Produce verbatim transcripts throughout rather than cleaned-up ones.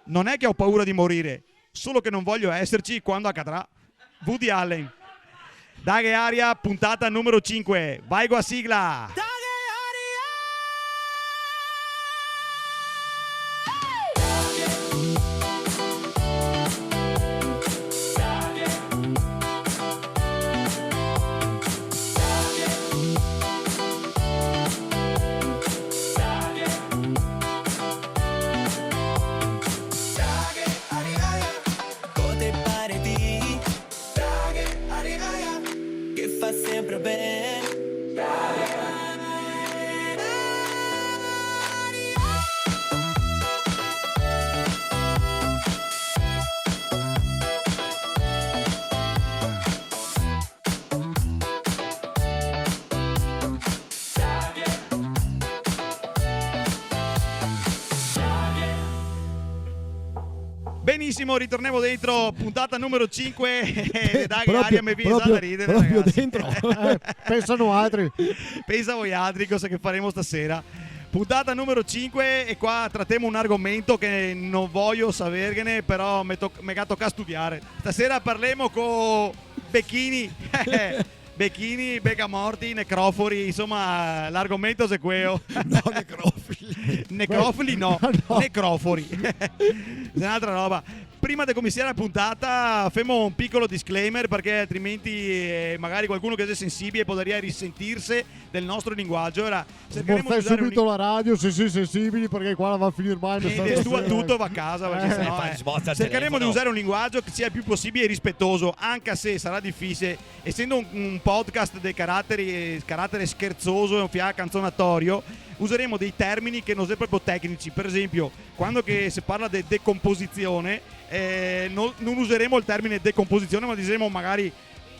Non è che ho paura di morire, solo che non voglio esserci quando accadrà. Woody Allen. Daghe aria, puntata numero cinque. Vai co la sigla! Cosa te pare ti? Che fa sempre ben. Benissimo, ritornemo dentro, puntata numero cinque. Dai, proprio, aria, me vien proprio, da ridere, proprio ragazzi. Dentro. Eh, pensa noaltri. Pensa voialtri cosa che faremo stasera. Puntata numero cinque e qua tratemo un argomento che no voio saverghene, però me to-, me ga tocà studiare. Stasera parlemo co Bechini. Bechini, becamorti, necrofori, insoma, l'argomento xe queo. No, necrofili. Necrofili no, no. Necrofori. Xe n'altra roba. Prima de cominsiare la puntata, femo un picolo disclaimer, parché altrimenti, eh, magari qualcuno che xe sensibile podaria risentirse del nostro linguagio. Ora, cercheremo de usare un subito la radio, se si sensibili, parché qua la va a finir mal. E nesuni, tuti va a casa, parché, eh, se no, eh, cercheremo de usare un linguagio che sia el più posibile rispetoso, anca se sarà difisile. Esendo un, un podcast de caratere, caratere scherzoso e un fià canzonatorio, usaremo dei termini che no xe proprio tecnici. Per esempio, quando che se parla de decomposizione, eh, no, no usaremo el termine decomposizione, ma diremo magari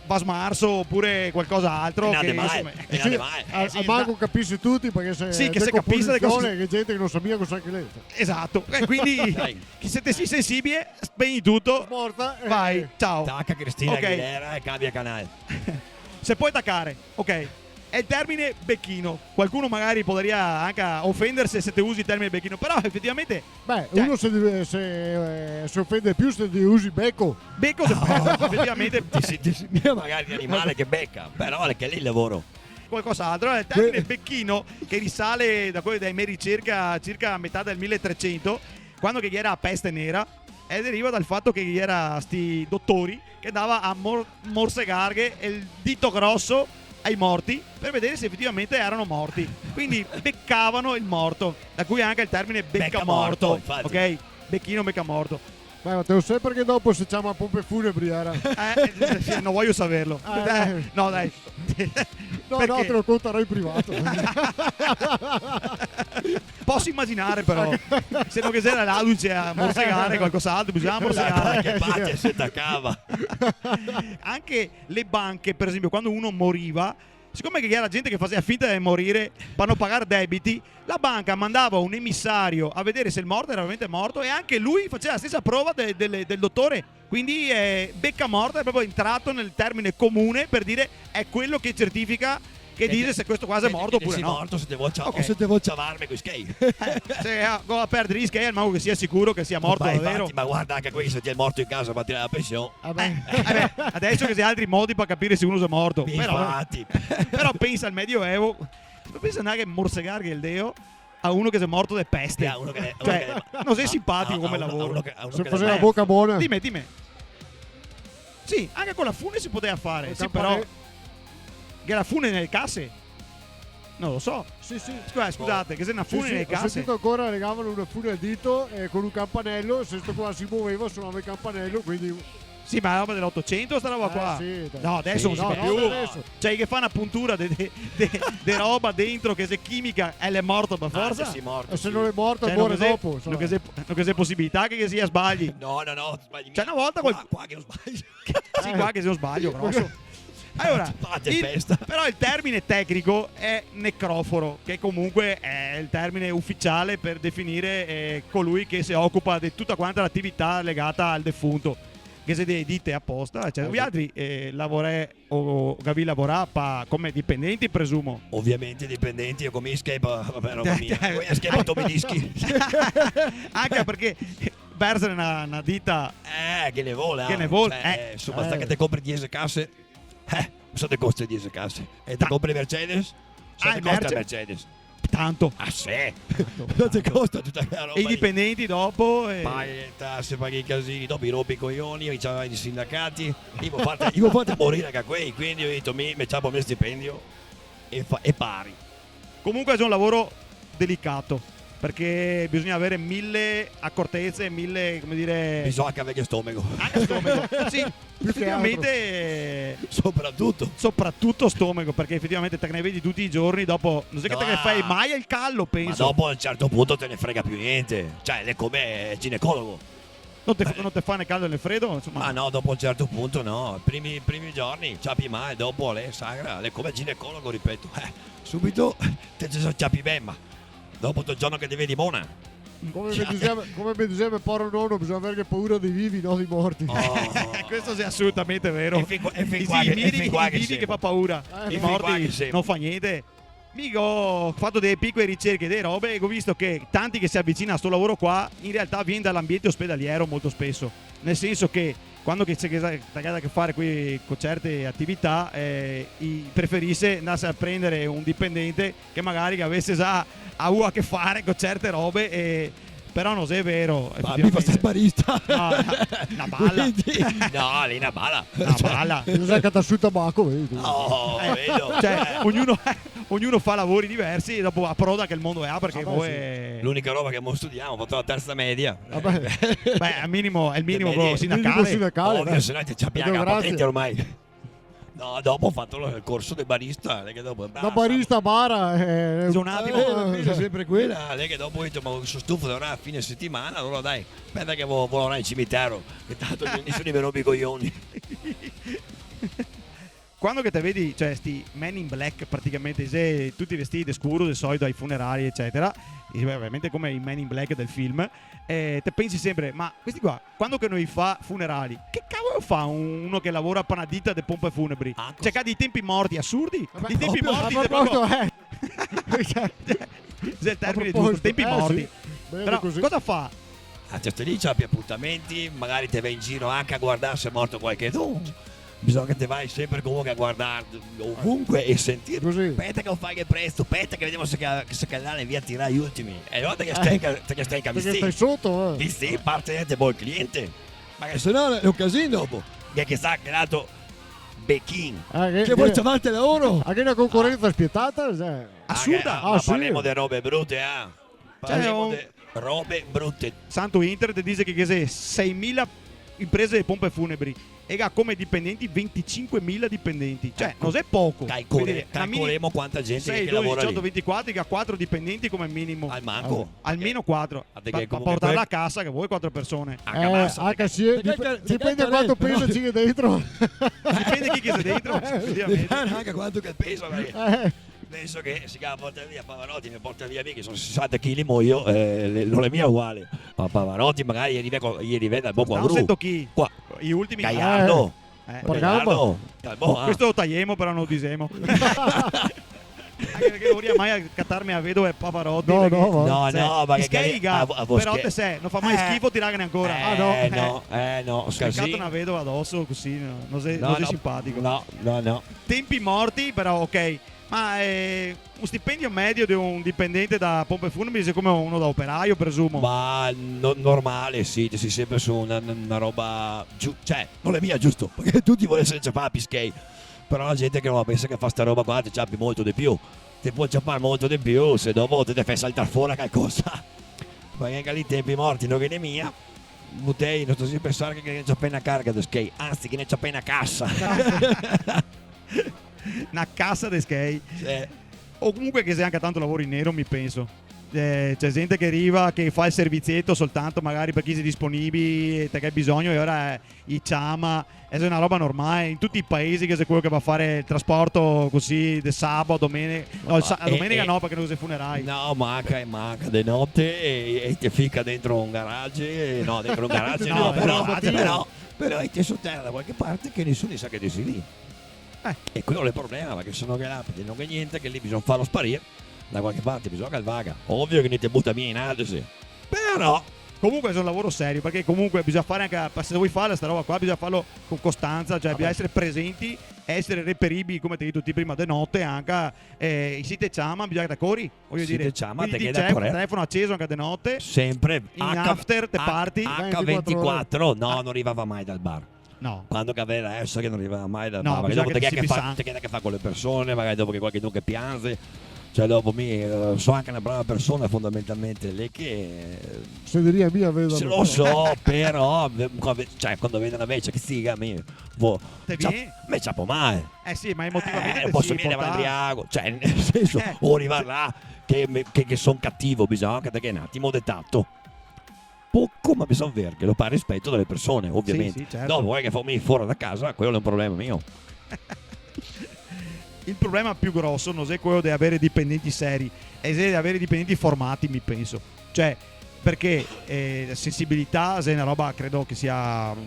va smarso opure qualcos'altro. E nada che, male, insoma, e nada male. Sì, eh, sì, almanco capise tuti, parché se... Sì, che se capise le cose. Decomposizione, che gente che no sa mia cosa che l'è. Esato. E quindi, dai, che se te si sensibile, spegni tuto. Morta, eh. Vai, ciao. Taca Cristina Aguilera e cambia canal. Se pol tacare, ok. Xe el termine bechino. Qualcuno magari podaria anca ofenderse se te usi el termine bechino, però efetivamente... Beh, cioè, uno se, se, eh, se ofende più se te usi beco. Beco, se, efetivamente. Ti si, ti si, magari l'animale che beca, però l'è che l'è el lavoro. Qualcos'altro, eh, el termine bechino che risale da quele, dai me ricerche, circa a metà del miletrecento, quando che ghe gera la peste nera, e deriva dal fato che ghe gera sti dotori che ndava a mor-, morsegarghe el dito groso ai morti per vedere se efetivamente erano morti. Quindi becavano il morto, da cui anche il termine beccamorto, infatti. Ok? Becchino, beccamorto. Beh, ma te lo sai perché dopo si chiama pompe funebri, era? Eh, eh, sì, non voglio saperlo. Ah, eh, no, dai. No, no, te lo contarò in privato. Poso imaginar, però. Se no ghe gera l'aduce a morsegare qualcos'altro, bisognava morsegare. Che parte se tacava. Anche le banche, per esempio, quando uno moriva, sicome che ghe gera gente che faseva finta de morire par no pagar debiti, la banca mandava un emisario a vedere se il morto era veramente morto e anche lui faceva la stessa prova de-, del, del dottore. Quindi, eh, beccamorto è proprio entrato nel termine comune per dire è quello che certifica, che dice se questo qua è morto oppure no. Che te si morto, se te vol ciav-, o se te vol ciavarme coi schei. Eh, se, eh, go da perdere i schei, almanco che sia sicuro che sia morto davero. Ma infatti, ma guarda, anche questo, c'è il morto in casa, ma tira la pensione. Ah, beh. Eh, eh, beh, adeso ghe xe altri modi par capire se uno xe morto. Però, infatti. Però pensa al Medioevo, pensa anche a morsegarghe el deo a uno che xe morto de peste. Eh, a uno che, cioè, uno che, no xe simpatico come lavoro. A uno che, a uno che... Se faseva la boca bona. Dime, dime. Sì, anche con la fune si poteva fare, sì, però... Che la fune nelle case? Non lo so. Sì, sì. Scusa, scusate, che se na fune nelle case. Sì, sì, ho sentito ancora, legavano una fune al dito e con un campanello, se sto qua si muoveva, suonava il campanello, quindi... Sì, ma è roba dell'Ottocento sta roba qua. Eh, sì, dai. No, adeso no se fa più. Sì, no, adeso. Cioè, che fa na puntura de, de, de, de roba dentro che xe chimica, el xe morto par forsa. Ah, sì, morto, sì. E se no xe morto, cioè, el more dopo, insoma. No ghe xe, no ghe xe posibilità che, che sia sbagli. No, no, no, sbagli mia. Cioè, na volta qua, qual-, qua che no sbaglio. Sì, qua che xe un sbaglio groso. Alora, però el termine tecnico è necroforo, che comunque è il termine ufficiale per definire, eh, colui che se occupa de tuta quanta l'attività legata al defunto. Che xe de-, dite aposta, cioè, eh, sì. Voialtri, eh, lavorè o, o gavì lavorà pa-, come dipendenti, presumo? Ovviamente dipendenti, e come schei, vabbè, roba mia. Poi schei, tomi dischi. Anche perché Verzer na, na dita. Eh, che ne vol, eh. Che ne vol, cioè, eh. Eh, insoma, sta che te compri diese case, eh, cosa te costa diese case? E te compri Mercedes? Cosa te costa Mercedes? Tanto. Ah, sì? Tanto, tanto. Cosa te costa tuta quela roba lì? E i dipendenti dopo, eh. Paghi le tase, paghi i casini, dopo i rompi i coglioni, i ciama i sindacati. I vol farte, i vol farte morir anca quei, quindi go dito, mi, me ciapo el me stipendio e fa-, e pari. Comunque xe un lavoro delicato, parché bisogna aver mile acorteze, mile, come dire... Bisogna che aver stomego. Anca stomego, sì. Più che altro. Efetivamente, sopratuto. Sopratuto stomego, parché efetivamente te ne vedi tuti i giorni, dopo no xe che te ne fai mai el calo, penso. Ma dopo a un certo punto te ne frega più gnente. Cioè, xe come el ginecologo. No te fa, no te fa né caldo né fredo, insoma. Ma no, dopo a un certo punto no. Primi, primi giorni ciapi mal, dopo l'è sagra, l'è come el ginecologo, ripeto. Eh, subito te, te ciapi ben, ma dopo el giorno che te vedi bona. Come me diseva, come me diseva poro nono, bisogna aver paura dei vivi, no dei morti. Oh. Questo xe asolutamente vero. E fin qua, e fin qua che, e fin qua che semo. I vivi che fa paura. Eh, i morti no fa gnente. Mi go fato dee picole ricerche, dee robe, e go visto che tanti che se avicina a sto lavoro qua, in realtà vien da l'ambiente ospedaliero molto speso. Nel senso che quando che se, che se ga da che fare coi, co certe atività, eh, i preferise andarse a prendere un dipendente che magari che gavese za avuo a che fare co certe robe e Però no xe vero, efetivamente. Ma mi faso el barista. No, na, na bala. Quindi... No, lì na bala. Na bala. Cioè, no xe che te suti tabaco, vedi? Oh, vedo. Cioè, ognuno, ognuno fa lavori diversi e dopo aproda che el mondo xe, parché... Ah, beh, sì. L'unica roba che mo studiemo, go fato la terza media. Vabbè. Beh, xe el minimo, xe el minimo sindacale. Minimo sindacale, dai. Ovio, se no te ciapi anca la patente ormai. No, dopo go fato el corso de barista, l'è che dopo, basta. Da barista a bara, eh. Xe un atimo. Eh, la spesa xe sempre quela, l'è che dopo go dito, "Ma so stufo, lavorare a fine setimana, alora dai, speta che vo, vo lavorare in cimitero, che tanto nisuni me ronpe i coglioni." Quando che te vedi, cioè, sti Men in Black, praticamente, xe tuti vestiti de scuro, de solito ai funerali, ecetera, e ovviamente come i Men in Black del film, eh, te pensi sempre, "Ma questi qua, quando che no i fa funerali, che cavolo fa un, uno che lavora pa na dita de ponpe funebri?" Ah, cioè, che ga dei tempi morti asurdi, dei tempi morti, a proposito, eh. Xe el termine giusto, tempi morti. Però cosa fa? Ah, te sta lì, ciapi apuntamenti, magari te va in giro anca a guardar se xe morto qualchedun. Bisogna che te vai sempre comunque a guardar ovunque e sentir. Cusì. Speta che lo fai presto, speta che vedemo se che, se che l'è via a tirar i ultimi. E alora te che stai, te che stai anca vistì. Te che stai soto, eh. Vistì, parte gnente, boh, el cliente. Ma che se no xe un casin dopo. Che, che sa che l'altro bechin. Ah, che, che vol ciamarte laoro? Ah, che xe na concorensa spietata, cioè. Asurda. Ah, sì. Ma parlemo de robe brute, ah. Cioè, parlemo de robe brute. Santo Inter te dixe che, che xe seimila imprese de ponpe funebri e ga come dipendenti ventisinquemila dipendenti. Cioè, no xe poco. Calcole-, calcolemo quanta gente che lavora lì. Sei, dodici, diciotto, ventiquattro, che ga quatro dipendenti come minimo. Al manco. Almeno quatro. Pa, pa portarla a casa che vol quatro persone. Anca masa, anca sì, dipende quanto peso che ghe xe dentro. Dipende chi che xe dentro, ovviamente. Anca quanto che pesa, parché... Eh. Penso che se i ga da portar via Pavarotti, me porta via mi, che so sesanta chili, moio, eh, le, no l'è mia uguale. Ma Pavarotti magari i riva co-, i riva da poco a Bru. Sento chi? Qua. I ultimi. Gallardo. Eh. Gallardo. Calmo, ah. Questo lo taiemo, però no lo disemo. Anca parché no voria mai catarme a vedova e Pavarotti. No, parché... No, no, ma che... Schei, a vo-, a vo-, però te sè, no fa mai schifo tirarne ancora. Ah, no? Eh, no, eh, no, cusì. Sprecato na vedova doso, cusì, no, no xe, no xe simpatico. No, no, no. Tempi morti, però, ok. Ma, eh, un stipendio medio de un dipendente da ponpe funebri xe come uno da operaio, presumo? Ma no-, normale, sì, te si sempre su na, na, na roba giu-, cioè, no l'è mia giusto, parché tuti volesimo ciapar pi schei, però la gente che no la pensa che fa sta roba qua te ciapi molto de più. Te pol ciapar molto de più se dopo te, te fè saltar fora calcosa. Parché anca lì tempi morti no ghe n'è mia. Butei, no sta sì pensar che ghe n'è za pena carga de schei, anzi, ghe n'è za pena casa. Na casa de schei. Sì. O comunque che xe anca tanto lavoro in nero, mi penso. Eh, xe gente che riva, che fa el servizieto soltanto, magari par chi xe disponibile, te ghe bisogno, e ora, eh, i ciama. E xe na roba normale, in tuti i paesi ghe xe quelo che va a fare el trasporto cusì de sabo a domene-, no, el sa-, a domenica no, parché no xe funerai. No, ma anca, ma anca de note e, e te fica dentro un garage, no, dentro un garage no, però, però, però i te soterra da qualche parte che nisuni sa che te si lì. Eh. E quelo xe el problema, parché se no ghe lapidi, no ghe gnente, che lì bisogna farlo sparir da qualche parte, bisogna che el vaga. Ovio che no i te buta mia in alto, sì. Però Comunque xe un lavoro serio, parché comunque bisogna fare anca, se te vol fare sta roba qua, bisogna farlo con costanza, cioè bisogna esare presenti, esare reperibili, come te ga dito ti prima, de note anca, eh, se te ciama, bisogna che te cori, vojo dire. Se te ciama, te ghe da corer. Telefono aceso anca de note. Sempre. In after, te parti. H ventiquatro, no, no rivava mai dal bar. No. Quando che gavea, deso che no rivava mai dal bar, magari dopo te ghe da che far, te ghe da che far co le persone, magari dopo che qualchedun che pianze, cioè dopo mi, eh, so anca na brava persona fondamentalmente, l'è che, eh, se diria mia, vedo. Lo so, però, ve-, co-, ve-, cioè, quando vedo na vecia che siga, mi, boh, me ciapo mal. Eh sì, ma emotivamente sì, poso vegner inbriago, cioè, nel senso, o rivar là che me, che, che son cativo, bisogna che te ghe un atimo de tato. Poco, ma bisogna averghelo par rispeto dele persone, ovviamente. Sì, sì, certo. Dopo, eh, che fa mi fora da casa, quelo l'è un problema mio. El problema pì groso no xe quelo de aver dipendenti seri, xe de aver dipendenti formai, mi penso. Cioè, parché, eh, la sensibilità xe na roba, credo che sia, mm,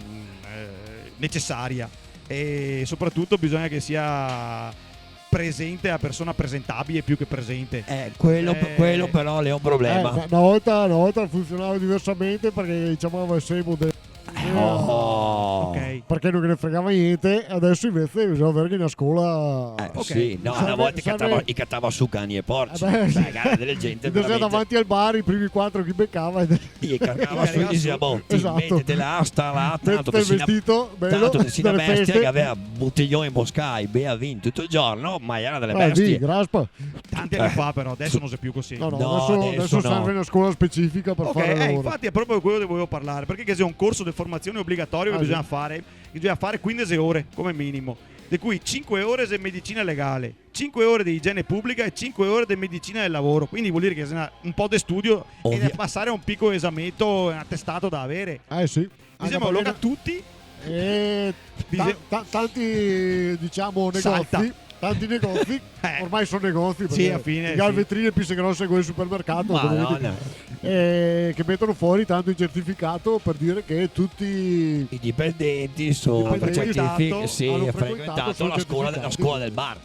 eh, necesaria. E sopratuto bisogna che sia presente, la persona presentabile pì che presente. Eh, quelo, eh, quelo però l'è un problema. Eh, na, na volta, na volta funzionava diversamente parché i ciamava el semo de... Eh, oh. Ok. Parché no ghe ne fregava gnente, e deso invese bisogna averghe na scola. Eh, ok. Sì, no, na volta i catava, i catava su cani e porci. Eh, beh, sì. Cioè, gara dele gente, veramente. Davanti al bar, i primi quatro che i becava. I cargava su e i diseva, "Bon, ti metete là, sta là, tanto te si na, tanto te si na bestia che gavea boteglioni imboscai, bea vin tuto el giorno, ma gera dele bestie." Graspa. Tanti ani fa, però, deso no xe pì cusì. No, no, deso, deso serve na scola specifica par fare el lavoro. Ok, eh, infati xe proprio de quelo che volevo parlare, parché ghe xe un corso de formazione obligatorio che bisogna fare, che bisogna fare quindese ore, come minimo, de cui sinque ore xe medicina legale, sinque ore de igiene publica e sinque ore de medicina del lavoro. Quindi vol dire che xe na, un po' de studio e de pasare un picolo esameto, un atestato da avere. Eh, sì. Disemo, lo ga tuti. Eh, ta-, ta-, tanti, disemo, negozi, tanti negozi, ormai son negozi, sì, parché a fine, i ga le vetrine pì grose che quele del supermercato, come vedi. Madona. Eh, che meteno fora tanto el certificato par dire che tuti i dipendenti son certifi-, sì, alo frequentà la scola, la scola del bar.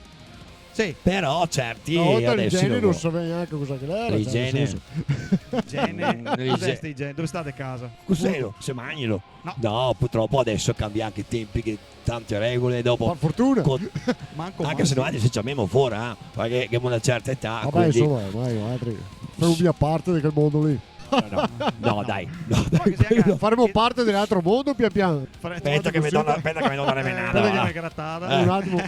Sì. Però certi... Na volta l'igiene no se saveva gnanca cosa che l'era, cioè, nel senso. L'igiene? Igiene? Mm, cos'è sta igiene? Dove state a casa? Cos'elo? Se magnelo? No. No, purtropo deso cambia anca i tempi, che tante regole, dopo... Par fortuna. Manco mal. Anca se no, se ciamemo fora, eh, parché ghemo na certa età, quindi... Vabè, insoma, ormai, altri, femo via parte de quel mondo lì. No, no, no, dai, no, dai. Faremo parte de l'altro mondo pian pian. Speta che me do na, speta che me do na remenada, va. Speta che me gratada. Eh. Un atimo.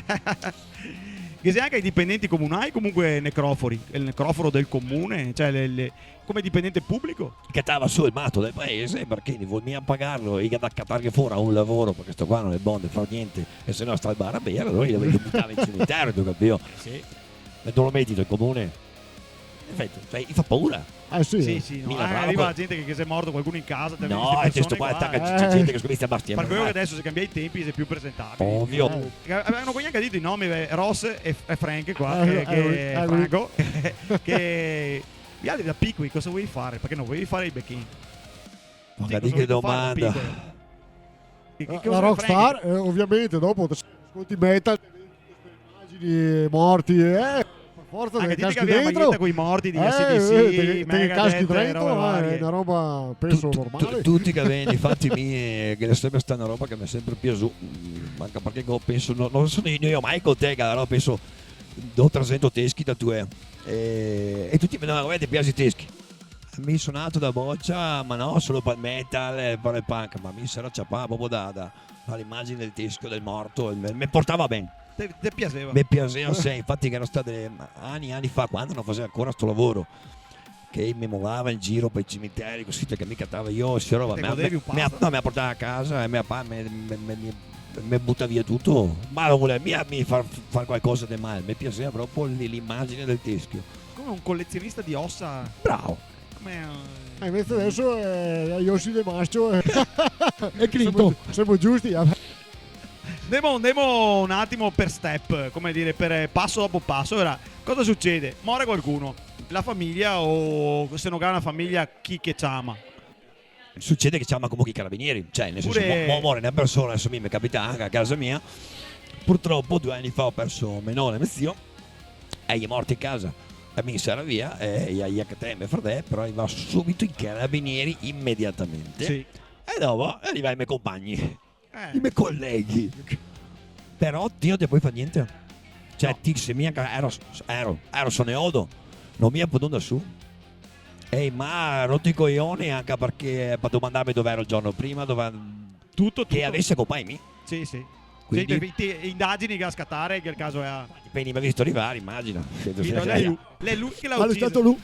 Ghe xe anca i dipendenti comunai, comunque necrofori, el necroforo del comune, cioè le, le, come dipendente publico. Che catava su el mato del paese, parché no vol mia pagarlo, i ga da catarghe fora un lavoro, parché sto qua no xe bon de far gnente, e se no sta al bar a bere, alora i lo butava in cimitero, te capìo? Sì. E dove lo meti, del comune? In efeti, cioè, i fa paura. Eh, sì. Sì, sì, no. Eh, riva la gente che, che xe morto qualcuno in casa, te vedi ste persone qua. No, e sto qua, taca, eh, xe gente che scominsia a bastiar. Par quelo che deso xe cambià i tempi, xe pì presentabile. Ovio. Eh. Eh, gavevano quasi anca dito i nomi, eh, Ross e, e Frank qua, eh, che, eh, che, eh, Franco, che vialtri da picoli cosa volevi fare? Parché no volevi fare i bechin? Ma che cosa volete fare da picolo? Che, che cosa... La rockstar, eh, ovviamente, dopo te scolti metal, te vedi tute ste imagini, morti, eh, par forza te caschi dentro. Anca ti che gavevi la maglieta coi morti dei A C/D C, eh, te, te caschi dentro, robe varie. Xe na roba, penso, normale. Tu-, tu-, tuti che gavemo i fati mii, che xe sempre stà na roba che me xe sempre piasù, mm, anca parché go, penso, no, no so gnanca mi, ma co te, però penso, do tresento teschi da tu, eh. E, e tuti me domandano: "Come, te piasi i teschi?" Mi so nato da bocia, ma no solo pal metal e pal punk, ma mi so ciapà proprio da, da, da l'imagine del teschio, del morto, e me, me portava ben. Te, te piaseva? Me piaseva, sì, infati che gero stà ani, ani fa, quando no faseva ancora sto lavoro, che me molava in giro par i cimiteri, cusì, parché mi catava, mi, sta roba, me, me, me, no, me la portava a casa e me papà me, me, me, me, me butava via tuto. Ma no voleva mia mi far, far qualcosa de mal, me piaseva proprio l'i-, l'imagine del teschio. Come un collezionista di ossa. Bravo. Come, eh... Eh, invese deso, eh, i osi de mascio, eh. E Clinton. Semo, semo giusti, eh. Ndemo, ndemo un atimo par step, come dire, par, eh, paso dopo paso. Alora, cosa sucede? More qualcuno, la fameja, o se no ga na fameja, chi che ciama? Sucede che ciama comunque i carabinieri, cioè, nel senso, mo-, mo-, more na persona, deso mi, me capita anca a casa mia, purtropo due ani fa go perso me nona e me zio, e i xe morti in casa. E mi sera via, e i, i a catà me fradè, però i va subito i carabinieri imediatamente. Sì. E dopo i riva i me compagni, eh, i me coleghi. Però ti no te pol far gnente. Cioè, no. Ti se mia ca-, ero, ero, ero soneodo, no mia podon ndar su. Ehi, ma roto i coioni anca parché par domandarme dove ero el giorno prima, dove... Tuto, che tuto. Avese copà i mi. Sì, sì. Quindi? Sì, te, te indagini che ga scatà, in quel caso xe a... Infati, pena i me ga visto rivar, imagina. Sì, no, l'è lu, l'è lu che l'à uciso. Ma l'è stà lu.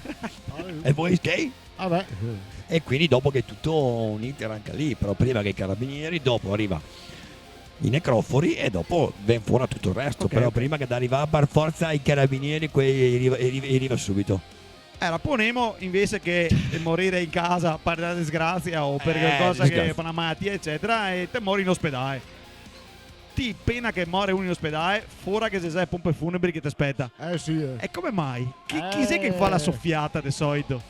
E voi che? Ah, beh. E quindi dopo gh'è tuto un iter anca lì, però prima che i carabinieri, dopo riva i necrofori e dopo vien fora tuto el resto. Ok, però ok. Prima che da rivar par forsa i carabinieri, quei i riva, i riva, i riva subito. Alora, ponemo invese che morir in casa par na desgrasia o par... Eh, qualcosa che, disgrasia. Par na malatia, ecetera, e te mori in ospedale. Ti, pena che more uno in ospedale, fora ghe xe za e pompe funebri che te speta. Eh, sì, eh. E come mai? Chi, chi xe che fa la sofiata de solito?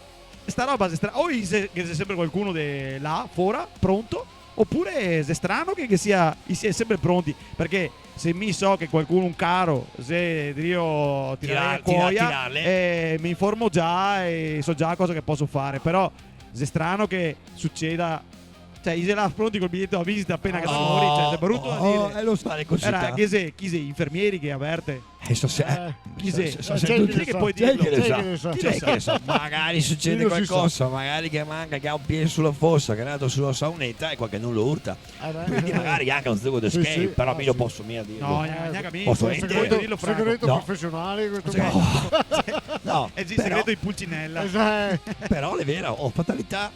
Sta roba xe stra-, o i xe, che xe sempre qualcuno de là, fora, pronto, opure xe strano che, che sia, i sia sempre pronti, parché se mi so che qualcuno, un caro, xe drio tirar, tirar, a coia, tirarle, eh, me informo già e so già cosa che poso fare, però xe strano che suceda, cioè, i xe là pronti col biglieto da visita apena che te mori, cioè, xe bruto da dire. Oh, eh, lo sa, xe cusì. Alora, chi xe, chi xe, infermieri che averte? Eh, so se-, eh, chi xe? So, so, chi xe che pol dirlo? Chi xe che lo sa? Chi lo sa? Magari sucede qualcosa, magari che manca, che ga un pie su la fosa, che l'altro su la sauneta e qualchedun lo urta. Eh, beh. Quindi magari anca un zugo de schei, sì, sì, però mi no poso mia dirlo. No, gnanca mi. Poso dirlo, segreto, segreto profesionale questo qua. No, però... Xe el segreto de Pulcinella. Esatto. Però xe vero, oh, fatalità.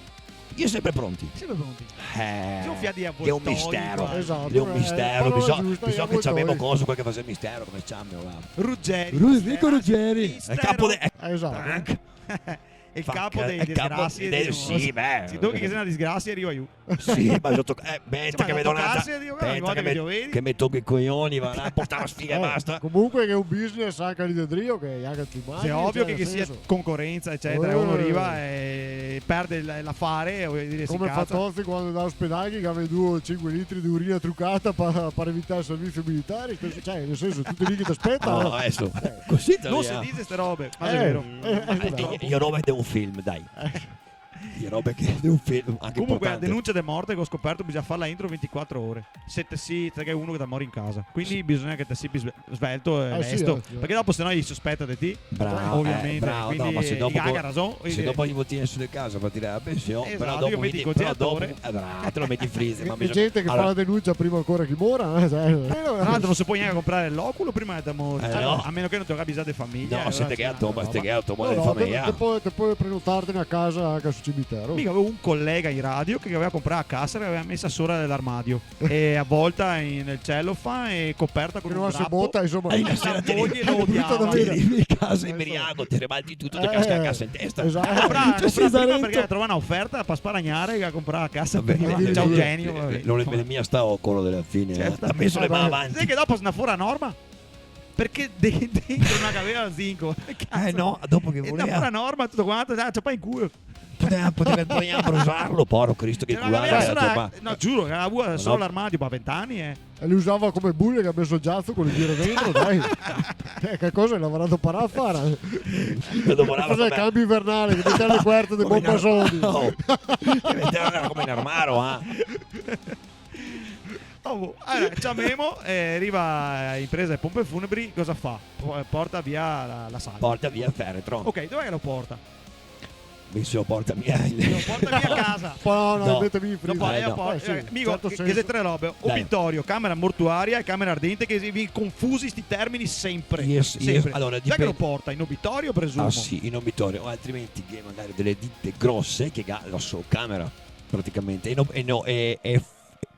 I xe sempre pronti. Sempre pronti. Eh, xe un mistero. Esatto, xe un mistero, eh, parola giusta, bisogna che ciamemo coso, quel che fa el mistero, come se ciama, va? Ruggeri. Ru-, Enrico Ruggeri. El capo de... Esatto. El capo dei disgrasie, sì, beh. Sì, dopo che xe na disgrasia, riva lu. Sì, ma soto, eh, speta che me do na... Speta che me, che me toco i coioni, va là, porta la sfiga e basta. Comunque xe un business anca lì de drio, che anca ti immagini, cioè, nel senso. Xe ovio che, che sia concorensa, ecetera, uno riva e perde l-, l'afare, vojo dire, se incaza. Come fa Tozi quando ndava in ospedale, che gaveva due o cinque litri de urina trucada pa-, par evitar el servizio militare, cioè, nel senso, tuti lì che te speta, no? No, deso, cusì te... No se dixe ste robe, ma xe vero. Eh, eh, eh, eh, robe de un film, dai. Eh. Robe che, de un film, anca importante. Comunque, la denuncia de morte che go scoperto, bisogna farla entro ventiquatro ore. Se te si, te ghè uno che te mori in casa. Quindi bisogna che te si pi sve-, svelto e lesto. Eh, sì, eh, sì. Parché dopo, se no, i sospeta de ti. Bravo, ovviamente, eh, bravo, quindi no, ma se dopo i ga rason, se dopo i vol tirarse de casa par tirar la pension, però dopo mi digo, però dopo, eh, bravo, te lo meti in freezer, ma bisogna... Ghe xe gente che fa la denuncia prima ancora che mora, eh, cioè. Tra l'altro no se pol gnanca comprar l'oculo prima de mori. Eh, no. A meno che no te lo gabi za de fameja, no, alora se te ghè la tomba, se te ghè la tomba de fameja. No, no, te, te pol, te pol prenotarte na casa anca sul cimitero. Mi gavevo un colega in radio che gaveva comprà la casa, che la gaveva mesa sora l'armadio. E avolta in, nel celofan e coperta con un drapo. Che no se bota, insoma. Eh, la sera te rivi, te rivi casa in briago, te rebalti tuto, te casca la casa in testa. Esatto. Compra, compra prima parché ga trovà na oferta par sparagnare, ga comprà la casa prima. Ciao, genio, va ben. No xe mia stà oculo dela fine, eh. Certo. Ga meso le man avanti. Sa che dopo se ne fa fora norma? Parché de-, dentro no gaveva zinco. Eh, no, dopo che voleva. E dopo la norma, tuto quanto, ah, ciapà in culo. Poteva, poteva, poteva brusarlo, poro Cristo, che culata. Cioè, no gaveva solo, no, giuro, che gaveva solo l'armadio par vent'ani, eh. E li usava come bule, che ga meso el giazo co le gire dentro, dai. Eh, che cosa l'avarà doparà a fare? Lo doparava come... Cos'è, cambi invernali, che meteva le coperte de bomba soldi. No. Che meteva come in armaro, eh. Oh, boh. Alora, ciamemo, eh, riva inpresa de pompe funebri, cosa fa? Po-, porta via la, la salma. Porta via el feretro. Ok, dov'è che lo porta? Mi se lo porta via. Lo porta via casa. No, no, no, metemi in freezer. Dopo, eh, dopo, eh, sì, eh, mi digo, certo, che, che xe tre robe: obitorio, camera mortuaria e camera ardente, che se vien confusi sti termini sempre. Yes, yes. Sempre. Alora, dipende. Dov'è che lo porta? In obitorio, presumo. Ah, sì, in obitorio, o altrimenti che magari dele dite grose che ga la so camera, praticamente. E no, e no, e, e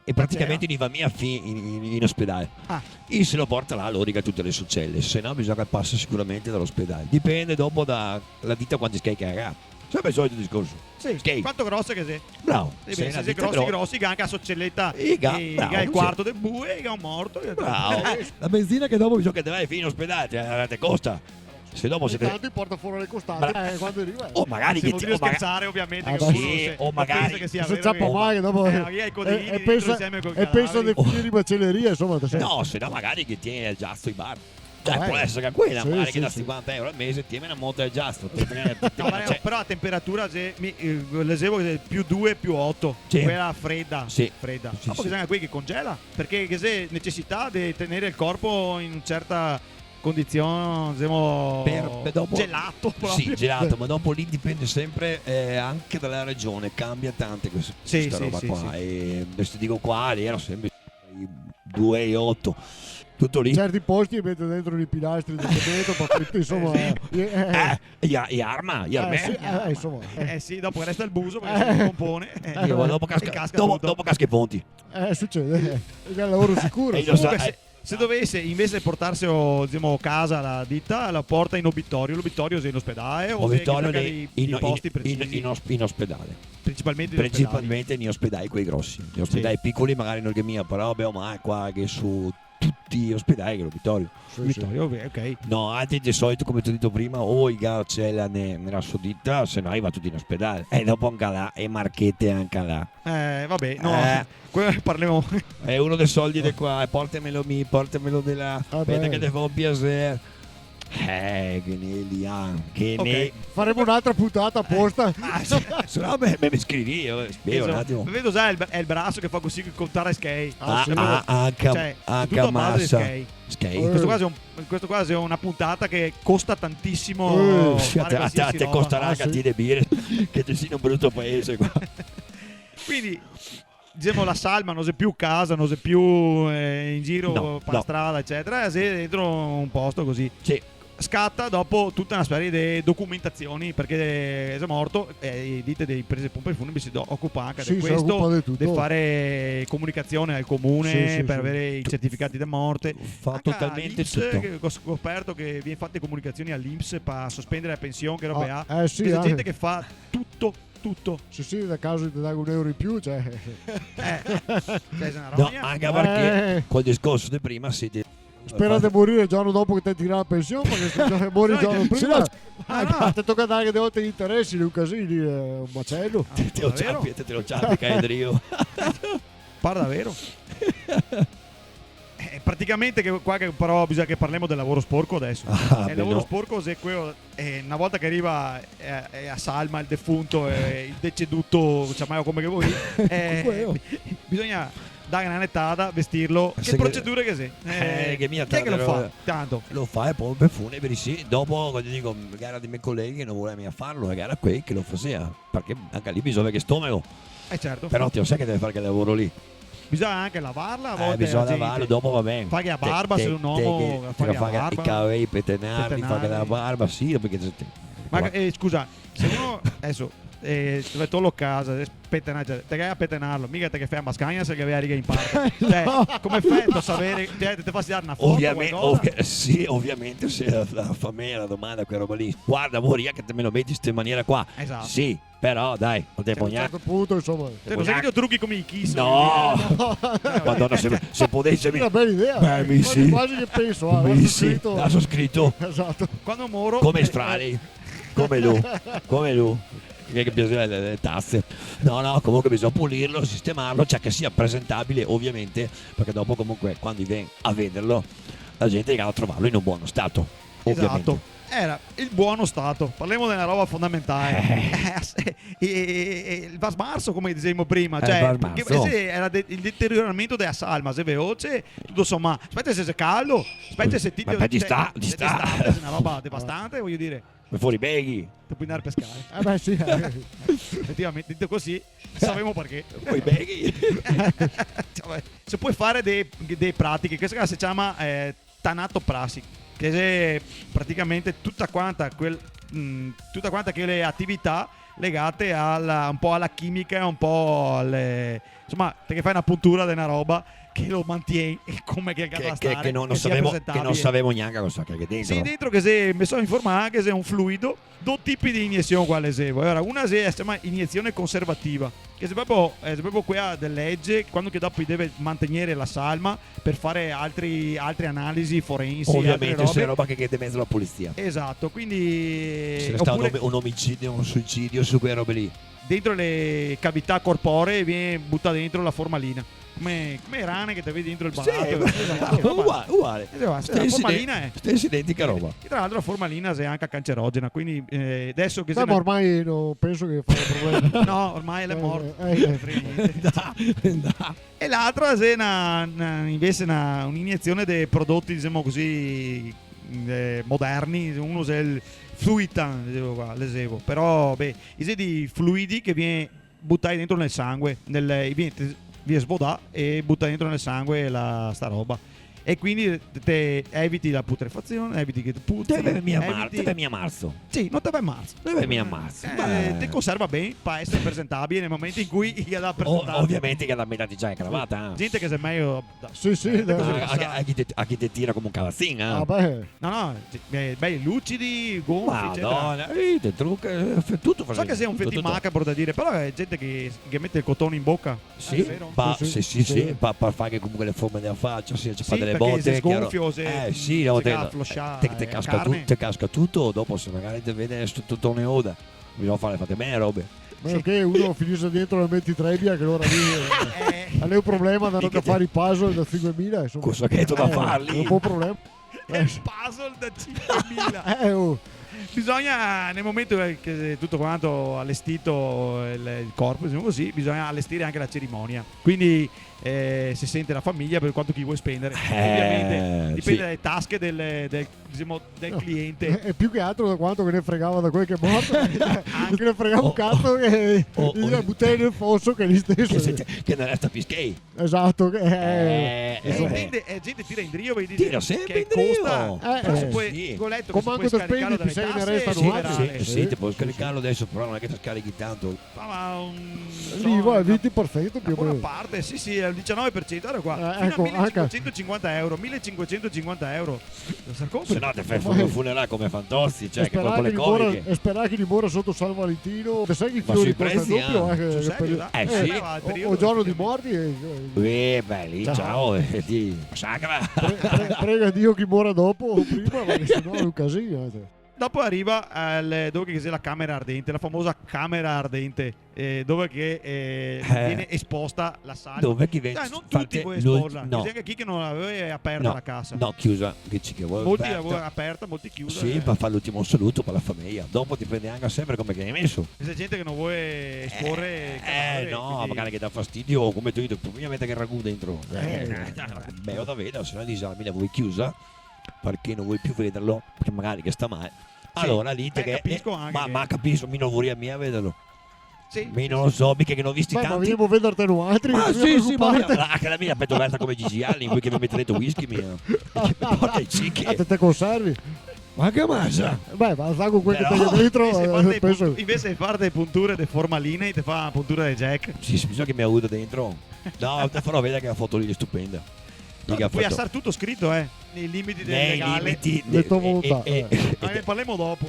E praticamente no i va mia fin in, in, in ospedale. Ah. I se lo porta là, lori che ga tute le so cele, se no bisogna che pasa sicuramente da l'ospedale. Dipende dopo da la dita quanti schei che ga. Sempre el solito discorso. Sì, schei. Quanto grose che xe. Bravo. Eh, se beh, se xe grosi, grosi, che ga anca la so celeta, i ga, bravo, el quarto de bue, i ga un morto, i ga tuto. Bravo. La benzina che dopo bisogna che te vai fin in ospedale, te, te costa. Se dopo se te... Intanto i porta fora le costanti, eh, quando riva, eh. O magari che ti, o maga-, scherzare, ovviamente, eh, che uno se, o magari pensa che sia vero, se ciapa male, dopo, eh, via i codini dentro insieme col cadavere. E pensa de finire in macelleria, insoma, te sa. No, se no magari che tien el giazo in bar. Cioè, eh, pol esare che quela, sì, magari sì, che da, sì, sinquanta euro al mese ti me la monta el giastro, te, te, te... No, ma, cioè, però a temperatura, se mi, eh, legevo che xe più due, più oto, sì, quela freda, sì, freda. Sì, dopo, sì, ghe xe anca quei che congela, parché ghe xe necesità de tener el corpo in un certa condizion, disemo, per, per dopo, gelato, sì, proprio, gelato, ma dopo lì dipende sempre, eh, anche dala regione, cambia tante questa, sì, questa, sì, roba, sì, qua. Sì. E adesso te digo qua, lì ero sempre due e oto. Tuto lì. Certi posti mete dentro i pilastri de cemento, ma insoma, eh, sì, eh, eh. Eh, i a-, i arma, i arma. Eh, sì, eh, insoma. Eh, sì, dopo resta el buso parché se decompone, eh. Dopo casca, e casca dopo, tuto. Dopo casca i ponti. Eh, sucede. Xe un lavoro sicuro. E lo sa, comunque, eh, se, se dovese invese portarse, o, disemo, casa la dita, la porta in obitorio. L'obitorio xe in ospedale o xe che magari in, in, in, in os-, in ospedale. Principalmente in ospedale. Principalmente in ospedai quei grosi. In ospedai picoli magari no ghe xe mia, però, beh, ormai qua ghe xe su tuti i ospedai che xe l'obitorio. Sì, sì. Obitorio, ok, ok. No, altri de solito, come te go dito prima, o i ga, cioè, la ne-, nela so dita, se no i va tuti in ospedale. E dopo anca là, e marchete anca là. Eh, va ben, no, eh, quelo parlemo. Xe uno dei soldi de qua, e portemelo mi, portemelo de là. Ah, speta che te fa un piaser. Eh, che ne li ha, che ne... Ok. Faremo un'altra puntata aposta. Ah, sì, se no me, me, me scrivi, eh, spero un atimo. Vedo già el, el braso che fa cusì, che conta schei. Ah, sì. Ah, anca, cioè, anca tuto a base de schei. Schei. Eh. Questo qua xe un, questo qua xe una puntata che costa tantisimo. Eh, sì, fare te, te, qualsiasi roba. Te costarà anca, ah, sì, a ti le bire, che te si in un bruto paese qua. Quindi, disemo, la salma no xe più casa, no xe più, eh, in giro, no, par strada, ecetera, xe dentro un posto cusì. Sì. Scata dopo tuta na serie de documentazioni, parché xe morto, eh, e dite dei prese pompe funebri se do-, ocupa anca de questo, se ocupa de tuto, de fare comunicazione al comune, sì, sì, par avere i certificati de morte. Fa totalmente tuto. Anca l'INPS, che go scoperto che vien fate comunicazioni all'INPS par sospendere la pension, che robe là. Ah, eh, sì, eh. Ghe xe gente che fa tuto tuto. Sì, sì, nel caso te dago un euro in più, cioè. Eh, cioè, xe na roba mia. No, anca parché, eh, col discorso de prima, sì, te... Spera de morire el giorno dopo che te tira la pension, parché se te mori el giorno prima, sì, no, ah, no, te toca darghe de volte i interesi, in un casin lì, eh, un macelo. Ah, te, te lo ciapi, te, te lo ciapi, cae drio. Par davero? Eh, praticamente che, qua che però bisogna che parlemo del lavoro sporco adeso. Ah, beh, no. El lavoro sporco xe queo, eh, na volta che riva, eh, eh, a salma, el defunto, eh, el deceduto, ciamalo come che volì, eh, bisogna dare na netada, vestirlo. Che procedure che xe? Eh, eh, che mia... Chi xe che lo fa? Tanto. Lo fa e po' par funebri, sì. Dopo, quando digo, ghe gera dei me coleghi che no voleva mia farlo, e ghe gera quei che lo faseva, parché anca lì bisogna aver stomago. Eh, certo. Però te lo sa che te deve fare quel lavoro lì. Bisogna anca lavarla a volte, eh, bisogna lavarlo, dopo va ben. Faghe a barba, se xe un omo, te, te, faghe a barba. I cavei petenarli, faghe la barba, sì, parché se te... Ma, eh, scusa, se uno, adeso, eh, te torlo casa, adeso petenar, cioè, te ghe da petenarlo, miga te ghe fè a mascagna se el gaveva riga in parte. Cioè, no, come feto a savere, cioè, te, te fasi dar na foto, ovviamente, qualcosa? Ovvia-, sì, ovviamente, se la, la fameja la domanda quela roba lì. Guarda, voria che te me lo meti in ste maniera qua. Esato. Sì. Però, dai, no te... Cioè, a un certo punto, insoma. Te, no xe che te lo truchi come i Kiss, no. Voio dire. No. Madona, se, se podese mi... Xe na bela idea. Beh, mi sì. Quasi, quasi che penso, ah, mi sì. Lasao scrito. Lasao scrito. Esato. Quando moro, come, eh, Strali. Eh. Come lu. Come lu. Che, che piaseva le, le tase. No, no, comunque bisogna pulirlo, sistemarlo, cioè che sia presentabile, ovviamente, parché dopo comunque quando i vien a vederlo, la gente ga da trovarlo in un bon stato. Ovviamente. Esato. Gera el bon stato. Parlemo de na roba fondamentale. Eh. Eh, sì, e, e, e, el va smarso, come disevimo prima, eh, cioè, el va smarso. Parché se gera de-, el deterioramento dela salma, xe veloce, tuto somà. Speta se xe caldo, speta se ti... Ma, ma de sta-, de sta-, d'estate, xe na roba devastante, voio dire. Fora i beghi. Te pol ndare a pescare. Eh, beh, sì. Efetivamente, dito cusì, savemo parché. Coi beghi. Cioè, se pol fare de, de pratiche, questa qua se ciama, eh, tanatoprasi, che xe praticamente tuta quanta quel, mm, tuta quanta quele atività legate ala, un po' ala chimica, un po' ale, insoma, te ghe fa na puntura de na roba che lo mantien come che, che, che, che no, no savemo, che no savemo gnanca cosa che ghe xe dentro. Sì, dentro che xe, me so informà che xe un fluido, do tipi de iniesion qua, legevo. Alora, una xe, se ciama iniesion conservativa. Che xe proprio, eh, xe proprio quela de lege, quando che dopo i deve mantegnere la salma per fare altri, altre analisi forensi, altre robe. Ovviamente, se xe roba che, che de mezo la polizia. Esato, quindi... Se xe stà un, opure, un omicidio, un suicidio, su quele robe lì. Dentro le cavità corporee vien butà dentro la formalina. Come, come rane che te vedi dentro el barato. Sì, esato, uguale, uguale. Esato, la formalina xe. Stesa identica roba. E tra l'altro la formalina xe anca cancerogena, quindi, eh, deso che... Beh, ma ormai no penso che faga problemi. No, ormai l'è morto. Eh, eh, eh. Dai, dai. E l'altra xe na, na, invese na, un'iniezione de prodoti, disemo cusì, eh, moderni, uno xe el Fluitan, digo qua, lesevo, però, beh, i xe dei fluidi che vien butai dentro nel sangue, nel, i vien, vien svodà e butai dentro nel sangue la, sta roba. E quindi te, te eviti la putrefazione, eviti che te puzi, te vè mia mar-, eviti... Te vè mia marzo. Sì, no te vè marzo. Te vè mia marzo. Eh, ma te conserva ben, pa esare presentabile nel momento in cui i ga da presentarse. O-, ovviamente che la metà già xe cravata, eh. Gente che xe mejo da... Sì, sì, eh, dai. A, a, a chi te, a chi te tira come un cavazin, eh. Ah, beh. No, no, eh, bei lucidi, gonfi, ecetera. Madona, eh, te truca, eh, tuto. So che xe un fetin macabro da dire, però xe gente che, che mete el cotone in boca. Sì, xe vero? Sì, sì, sì, sì, pa, pa fare comunque le forme dela facia, sì, se fa dele bote, parché se sgonfia, se, eh, sì, se no, te, te, te casca tu-, te casca tuto, dopo se magari te vede sto, tuto neoda. Bisogna fare, fate ben le robe. Ma sì. Che uno finise dentro la metitrebia, che alora lì, eh, xe un problema, da no fare i puzzle da sinquemila, insoma. Cosa che te va a fare lì? Xe un po' un problema. El puzzle da sinquemila. Eh, oh. Bisogna, nel momento che xe tuto quanto alestito el, el corpo, disemo cusì, bisogna alestire anca la cerimonia. Quindi, eh, se sente la fameja par quanto che i vol spendare. Eh, ovviamente, dipende, sì, dae tasche del, del, disemo, del cliente. E, e più che altro da quanto che ghe ne fregava da quel che xe morto. Anca. Che ghe ne fregava un cazo, che i ga butà nel foso, che xe lì steso. Che se, che no resta più schei. Esato, che, eh, eh, insoma. Eh, gente tira indrio, vedi, tira senpre indrio. Che costa, eh, però se pol, sì, go leto che se pol scaricarlo dae tase, sì, sì, te pol scaricarlo deso, però no xe che te scarichi tanto. Ma, ma un, lì, so, va, vinti par sento più o meno. Na bona parte, sì, sì, xe el diciannove par sento, varda qua. Eh, eco, anca. Fino a milecinquecentocinquanta euro, milecinquecentocinquanta euro. Se no te fè un funeral come Fantozzi, cioè, che proprio le coriche. E sperà che li mora soto San Valentino. Te sa che i fiori costa el dopio, eh. Sul serio, dai? Eh, sì. O, o giorno dei morti, eh. Eh, beh, lì, ciao, eh, ti, sacra. Pre-, pre-, prega Dio che i mora dopo o prima, parché se no xe un casino, eh. Dopo riva al, dove che xe la camera ardente, la famosa camera ardente, eh, dove che, eh, vien esposta la salma. Dove che vien... Dai, no tuti i vol esporla, no. Ghe xe anca chi che no la vol aperta la casa. No, chiusa, che ghe xe chi che vol aperta. Molti la vol aperta, molti chiusa, sì, eh, par fare l'ultimo saluto par la fameja. Dopo dipende anca senpre come che i ga meso. Ghe xe gente che no vol esporre el cadavere, eh, no, quindi magari che dà fastidio, o come te go dito, prima meter el ragù dentro. Eh, eh, beh, o da vedar, se no dixe, "Ah, mi la vol chiusa." Parché no vol più vederlo, parché magari che sta mal. Sì. Alora lì te... Beh, che, capiso, eh, anca ma, che, ma capiso, mi no voria mia vederlo. Sì, sì, sì. Mi no lo so, mica che no go visti tanti. Ma vegnemo a vederte noaltri, no te preocupar. Ah, sì, sì, ma mi, ah, che la mia la peto verta come Gigi Allen, quei che me mete dentro whisky, mia. E che me porta i cichi. Ah, te, te conservi? Ma che masa? Beh, ma sa co quel che te ga dentro, eh, penso. Invese de far dele punture de formalina, te fa la puntura de Jack. Sì, sì, bisogna che me la buto dentro. No, te farò vedere che la foto lì xe stupenda. No, te pol lasar tuto scrito, eh, nei limiti del legale. Nei limiti de, eh, eh, eh. Ma ne parlemo dopo.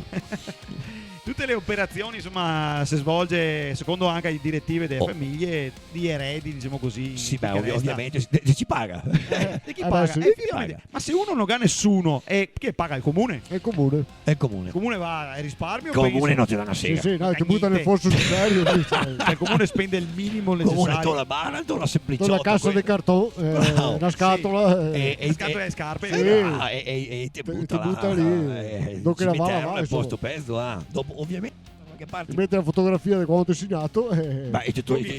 Tute le operazioni, insoma, se svolge secondo anca le diretive dele fameje, dei eredi, disemo cusì. Sì, beh, ovviamente, de, de chi paga? Eh, de chi paga? Eh, beh, sì, de chi paga? Efetivamente. Ma se uno no ga nesuno, eh, chi paga? El comune. El comune. El comune. El comune va al risparmio, penso. El comune no te dà na sega. Sì, sì, no, te buta nel foso sul serio, sì, cioè. Cioè, el comune spende el minimo nesesario. El comune te dà na bara, te dà na senpliciola, te dà na casa de carton, eh, na scatola, eh. Bravo. Sì. E, e, e, na scatola de scarpe. Sì. Ah, e, e, e te buta là, te buta lì, eh, dove che la va, cimitero, insoma. Posto pezo, ah. Dopo, ovviamente, da qualche parte. Te meti la fotografia de quando te si nato, eh. Ma e te to-, e te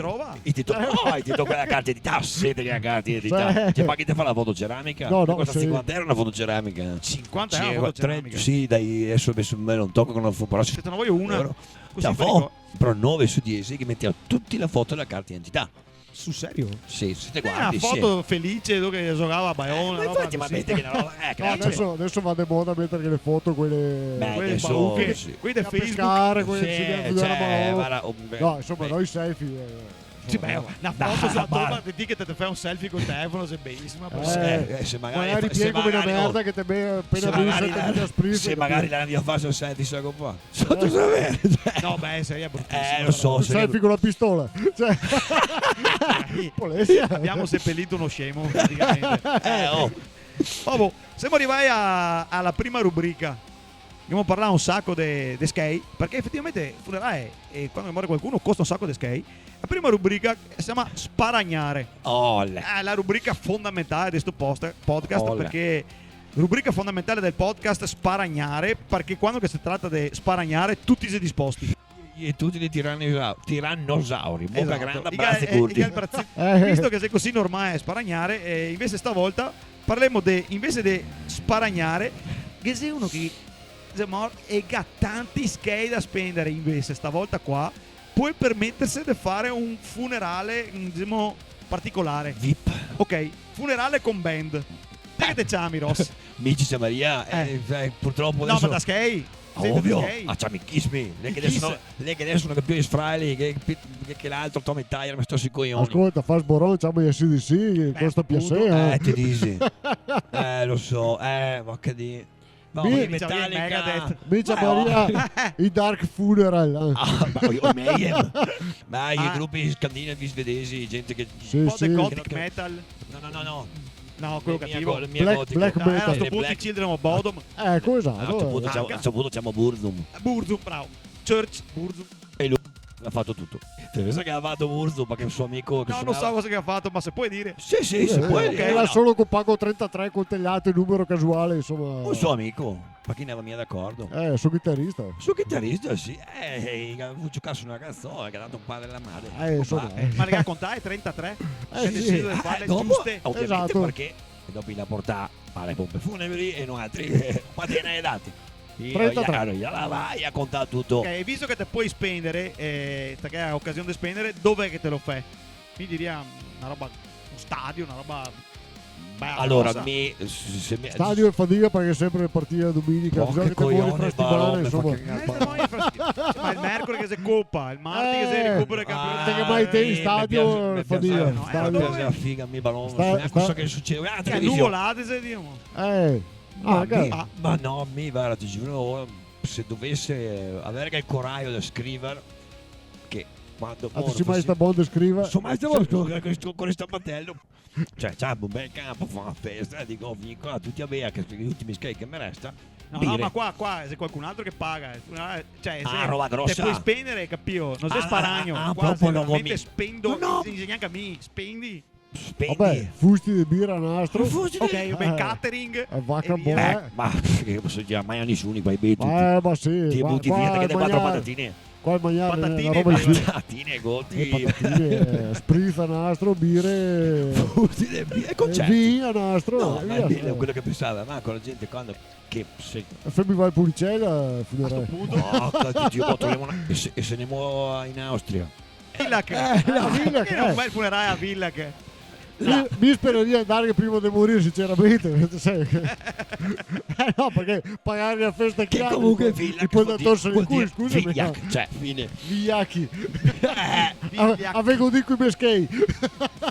to-, no, e te toca la carta d'identità, se te ga la carta d'identità. Cioè. Cioè, ma chi te fa la foto ceramica? No, no, costa sinquanta euro na foto ceramica. Sinquanta euro na foto ceramica? Sì, dai, deso, deso me lo toco, no fa, però... Aspeta, ne vojo una. Cusì te fa, però nove su diese che meteva tuti la foto dela carta d'identità. Sul serio? Sì, se te guardi, sì. Eh, na foto felice, dove che giogava a baion, na roba cusì. Eh, ma infati, ma meti che na roba, eh, che... No, deso, deso va de moda meter le foto, quele, beh, quele deso, bauche, sì, quele de Facebook. Da pescare, quele, sì, cioè, varda, oh, beh, no, insoma, beh, no i selfie, eh. Sì, beh, na foto su la tomba de ti che te, te fè un selfie col telefono, xe belisima, però. Eh, eh, se magari, magari fa-, se pieghi come na merda che te be-, apena bevi sete biceri. Se magari la mia fa un selfie, sa come fa? Sotto sapere. No, beh, saria brutisimo, però. Eh, lo so, saria... Un selfie con la pistola. Cioè, polizia. Abbiamo seppellito uno scemo, praticamente. Eh, oh. Oh, boh, semo rivai a, a la prima rubrica. Gavemo parlà un saco de, de schei, parché efetivamente funerale, eh, quando more qualcuno, costa un saco de schei. La prima rubrica se ciama Sparagnare. Olè. Xe la rubrica fondamentale de sto post-, podcast, olè, parché rubrica fondamentale del podcast, sparagnare, parché quando che se trata de sparagnare, tuti xe disposti. E tuti dei tirannosa-, tirannosauri, boca granda, brazi curti. Esato. I ga, eh, i ga el brazi-, eh, visto che xe cusì normale sparagnare, eh, invese stavolta parlemo de, invese de sparagnare, ghe xe uno che xe morto e ga tanti schei da spendare, invese stavolta qua pol permeterse de fare un funerale, mm, disemo, particolare. Vip. Ok, funerale con band. Te che te ciami, Ross? Mi se ciamaria, eh, eh, purtropo... No, ma deso da schei. Ovio, a ciami Kiss Me. L'è che deso no, l'è che deso no ga più i sfrali, che, che, che l'altro Tommy Tyler me sta sui coioni. Ascolta, fa sboron, ciama i A C/D C, che costa piaser, eh. Eh, te disi. Eh, lo so, eh, ma che dir. No, mi, i Metallica. Megadeth. Mi ciamaria i Dark Funeral, eh. Ah, ma, o Mayhem. Ma i grupi scandinavi, svedesi, gente che... Sì, sì. Un po' de gothic metal. No, no, no, no. No, quel cativo. Black, black metal. Eh, a sto punto i Children of Bodom. Eco, esato. A sto punto ciamo, a sto punto ciamo Burzum. Burzum, bravo. Church, Burzum. E lu l'ha fato tuto. Te sa che l'ha fato Burzum, parché un so amico che... No, no so cosa che l'ha fato, ma se pol dire. Sì, sì, se pol dire. Ok, l'ha solo copà trentatré coltelato in numero casuale, insoma. Un so amico, parché no gera mia d'acordo. Eh, so chitarista. So chitarista, sì. Eh, eh, ga vuo giocare su na canzona che ga dato un padre e la madre. Eh, insoma. Eh, ma le ga contae trentatré? Eh, sì. Deciso de farle giuste. Ah, dopo, ovviamente, esato, parché e dopo i l'ha portà a le pompe funebri e noaltri, eh, quanti ne ga dati? Trentatré. Io, io, io la vai a contar tuto. Ok, e visto che te pol spendare, eh, parché te ga ocasion de spendare, dove xe che te lo fè? Mi diria na roba, un stadio, na roba bela, grosa. Alora, mi, se, se mi... Stadio xe fadiga parché xe senpre le partite la domenica, bisogna che te mori fra setimana, insoma. Parché... Eh, se mori fra setimana. Ma el mercore che se copa, el marti che se recupera el campionato. Eh, te che mai te in stadio, me piaxe, me piaxe, fadiga. No, eh, stadio. Me piaxe la figa, mi balon, sta, sta, cosa che sucede? Ah, televisione. Nuvolate, se dimo. Eh. Ah, ok. Ma mi, ma no, mi, varda, te giuro, se dovese, eh, aver el corajo de scriver, che quando... Ah, te si mai sta bon de scriver? So mai sta bon de scriver, co sto, co sto batelo. Cioè, ciapo un bel campo, fa na festa, digo, "Vien qua, tuti a bere, che i ultimi schei che me resta." No, no, ma qua, qua xe qualcun altro che paga, eh, cioè, ah, xe roba grosa. Te pol spendare, capìo? No xe sparagno, ah, qua proprio xe veramente spendo, no, no. Xe gnanca mi, spendi. Spendi. Vabè, fusti de bira nastro. Fusti de... Ok, vabè, eh, catering, eh, vaca e via. Bona. Eh, ma che poso dir, mai a nisuni qua, i bei tuti. Eh, ma sì, ti buti via, te magni quatro patatine. Qua magnar, eh, patatine, roba cusì. Patatine, goti. Eh, patatine, eh, spritz a nastro, bire. Fusti de bira, e concerti. E vin a nastro, no, e via. Ma xe belo, quelo che pensavo, ma co la gente quando che se... E femo, va el Pulicella, funerale. A sto punto. Porca di Dio, mo tornemo na-, e se, e se ne mo in Austria. Villach. Eh, no, Villach, eh. Era un bel funerale a Villach. Mi, mi speraria andare prima de morir, sinceramente, te sa. Eh, no, parché pagare la festa... Che chiaro, comunque Villach vuol dir, vuol dir vigliacchi, cioè, fine. Vigliacchi. Eh, vigliacchi. Ave-, avevo dito i me schei.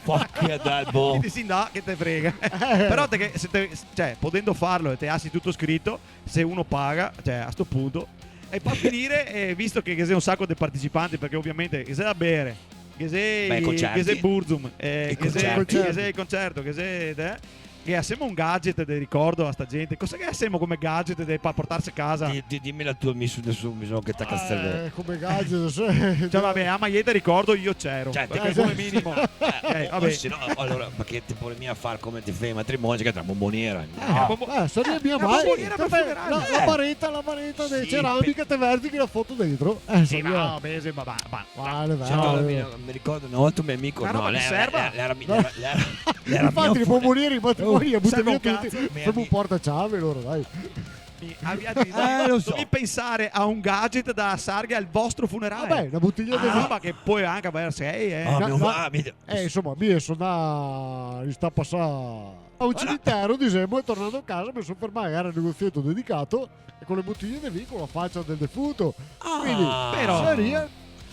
Fuck that, boh. Quindi sì, no, che te frega. Eh. Però te che, se te, cioè, podendo farlo e te asi tuto scrito, se uno paga, cioè, a sto punto. E par finire, eh, visto che, che ghe xe un saco de partecipanti, parché ovviamente ghe xe da bere, ghe xe, beh, i concerti, ghe xe Burzum, eh, i concerti, ghe xe el concerto, ghe xe, eh, ghe asemo un gadget de ricordo a sta gente. Cosa che asemo come gadget de, par portarse casa? Di-, di-, dimela ti, mi su-, deso bisogna che te castre. Eh, come gadget, cioè, vabè, a maglieta ricordo io c'ero. Cioè, te... Eh, come minimo. Eh, vabè. O se no, alora, parché te pol mia far come te fè al matrimonio, che te la bomboniera. Eh, la bombo-, eh, saria mia... La bomboniera par funerale. La, la bareta, la bareta de ceramica, te verzi la foto dentro. Eh, sì, saria... No, vabè, sì, ma, ma, ma... Vale, vale. Sì, no, mi, mi ricordo na volta un me amico, no, roba che serva. L'era, l'era, l'era, l'era, l'era... Infati, mia i bombonieri, i matrimoni, i buta via tuti. Femo un portaciave, alora, dai. Mi, a-, a-, eh, lo so. Dovevi pensare a un gadget da asarghe al vostro funerale. Vabè, na botiglia de vin. Ah, roba che pol anca aver schei, eh. Ah, no, mio, no. Ah, mi... Eh, insoma, mi so ndà, i sta pasà a un cimitero, disemo, e tornando a casa me so fermà, gera un negozieto dedicato, e co le botiglie de vin co la facia del defunto. Ah, quindi, però, saria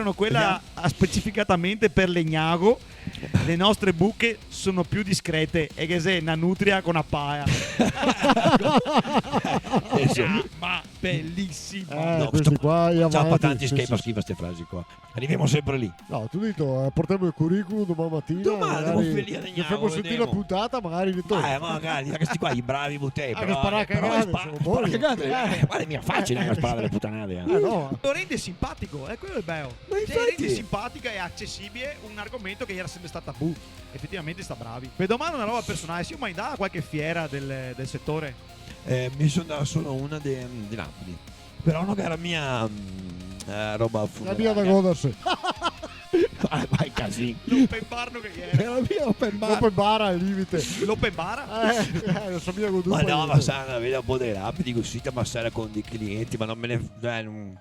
mostrano quella specificatamente per Legnago. Le nostre buche sono più discrete e che sei una nutria con una paia. Adesso. Ah, ma bellissimo. Eh, no, questi sto- qua, io ciao, avanti, tanti sì, schifo, sì. Schifo ste frasi qua. Arrivemo sempre lì. No, te go dito, eh, portemo el curriculum doman matina, doman magari, dopo felia de gnavo, ghe femo sentire la puntata, magari li torna. Eh, magari, questi qua, i bravi butei, ah, però, che spara, eh, però cagate, spa-, insoma, spara cagate, eh, guarda, mica facile, eh, sparare le putanade, eh. Eh, no. Lo rende simpatico, è quello il bello. Ma infatti. Cioè, rende simpatica e accessibile un argomento che era sempre stato tabù. Effettivamente sta bravi. Ve domando una roba personale, sio mai andà a qualche fiera del, del settore? Eh, mi so andà solo a una de, de Napoli. Però no era mia, mm, eh, roba funerale. La mia da goderse. Vai, vai, casin. L'open bar no che era. Era mia open bar. L'open bar al limite. L'open bar? Eh, eh, no so mia goduto. Ma no, ma sa, vedo un po' dei rapidi cusì, ma sera con dei clienti, ma no me ne, cioè, no.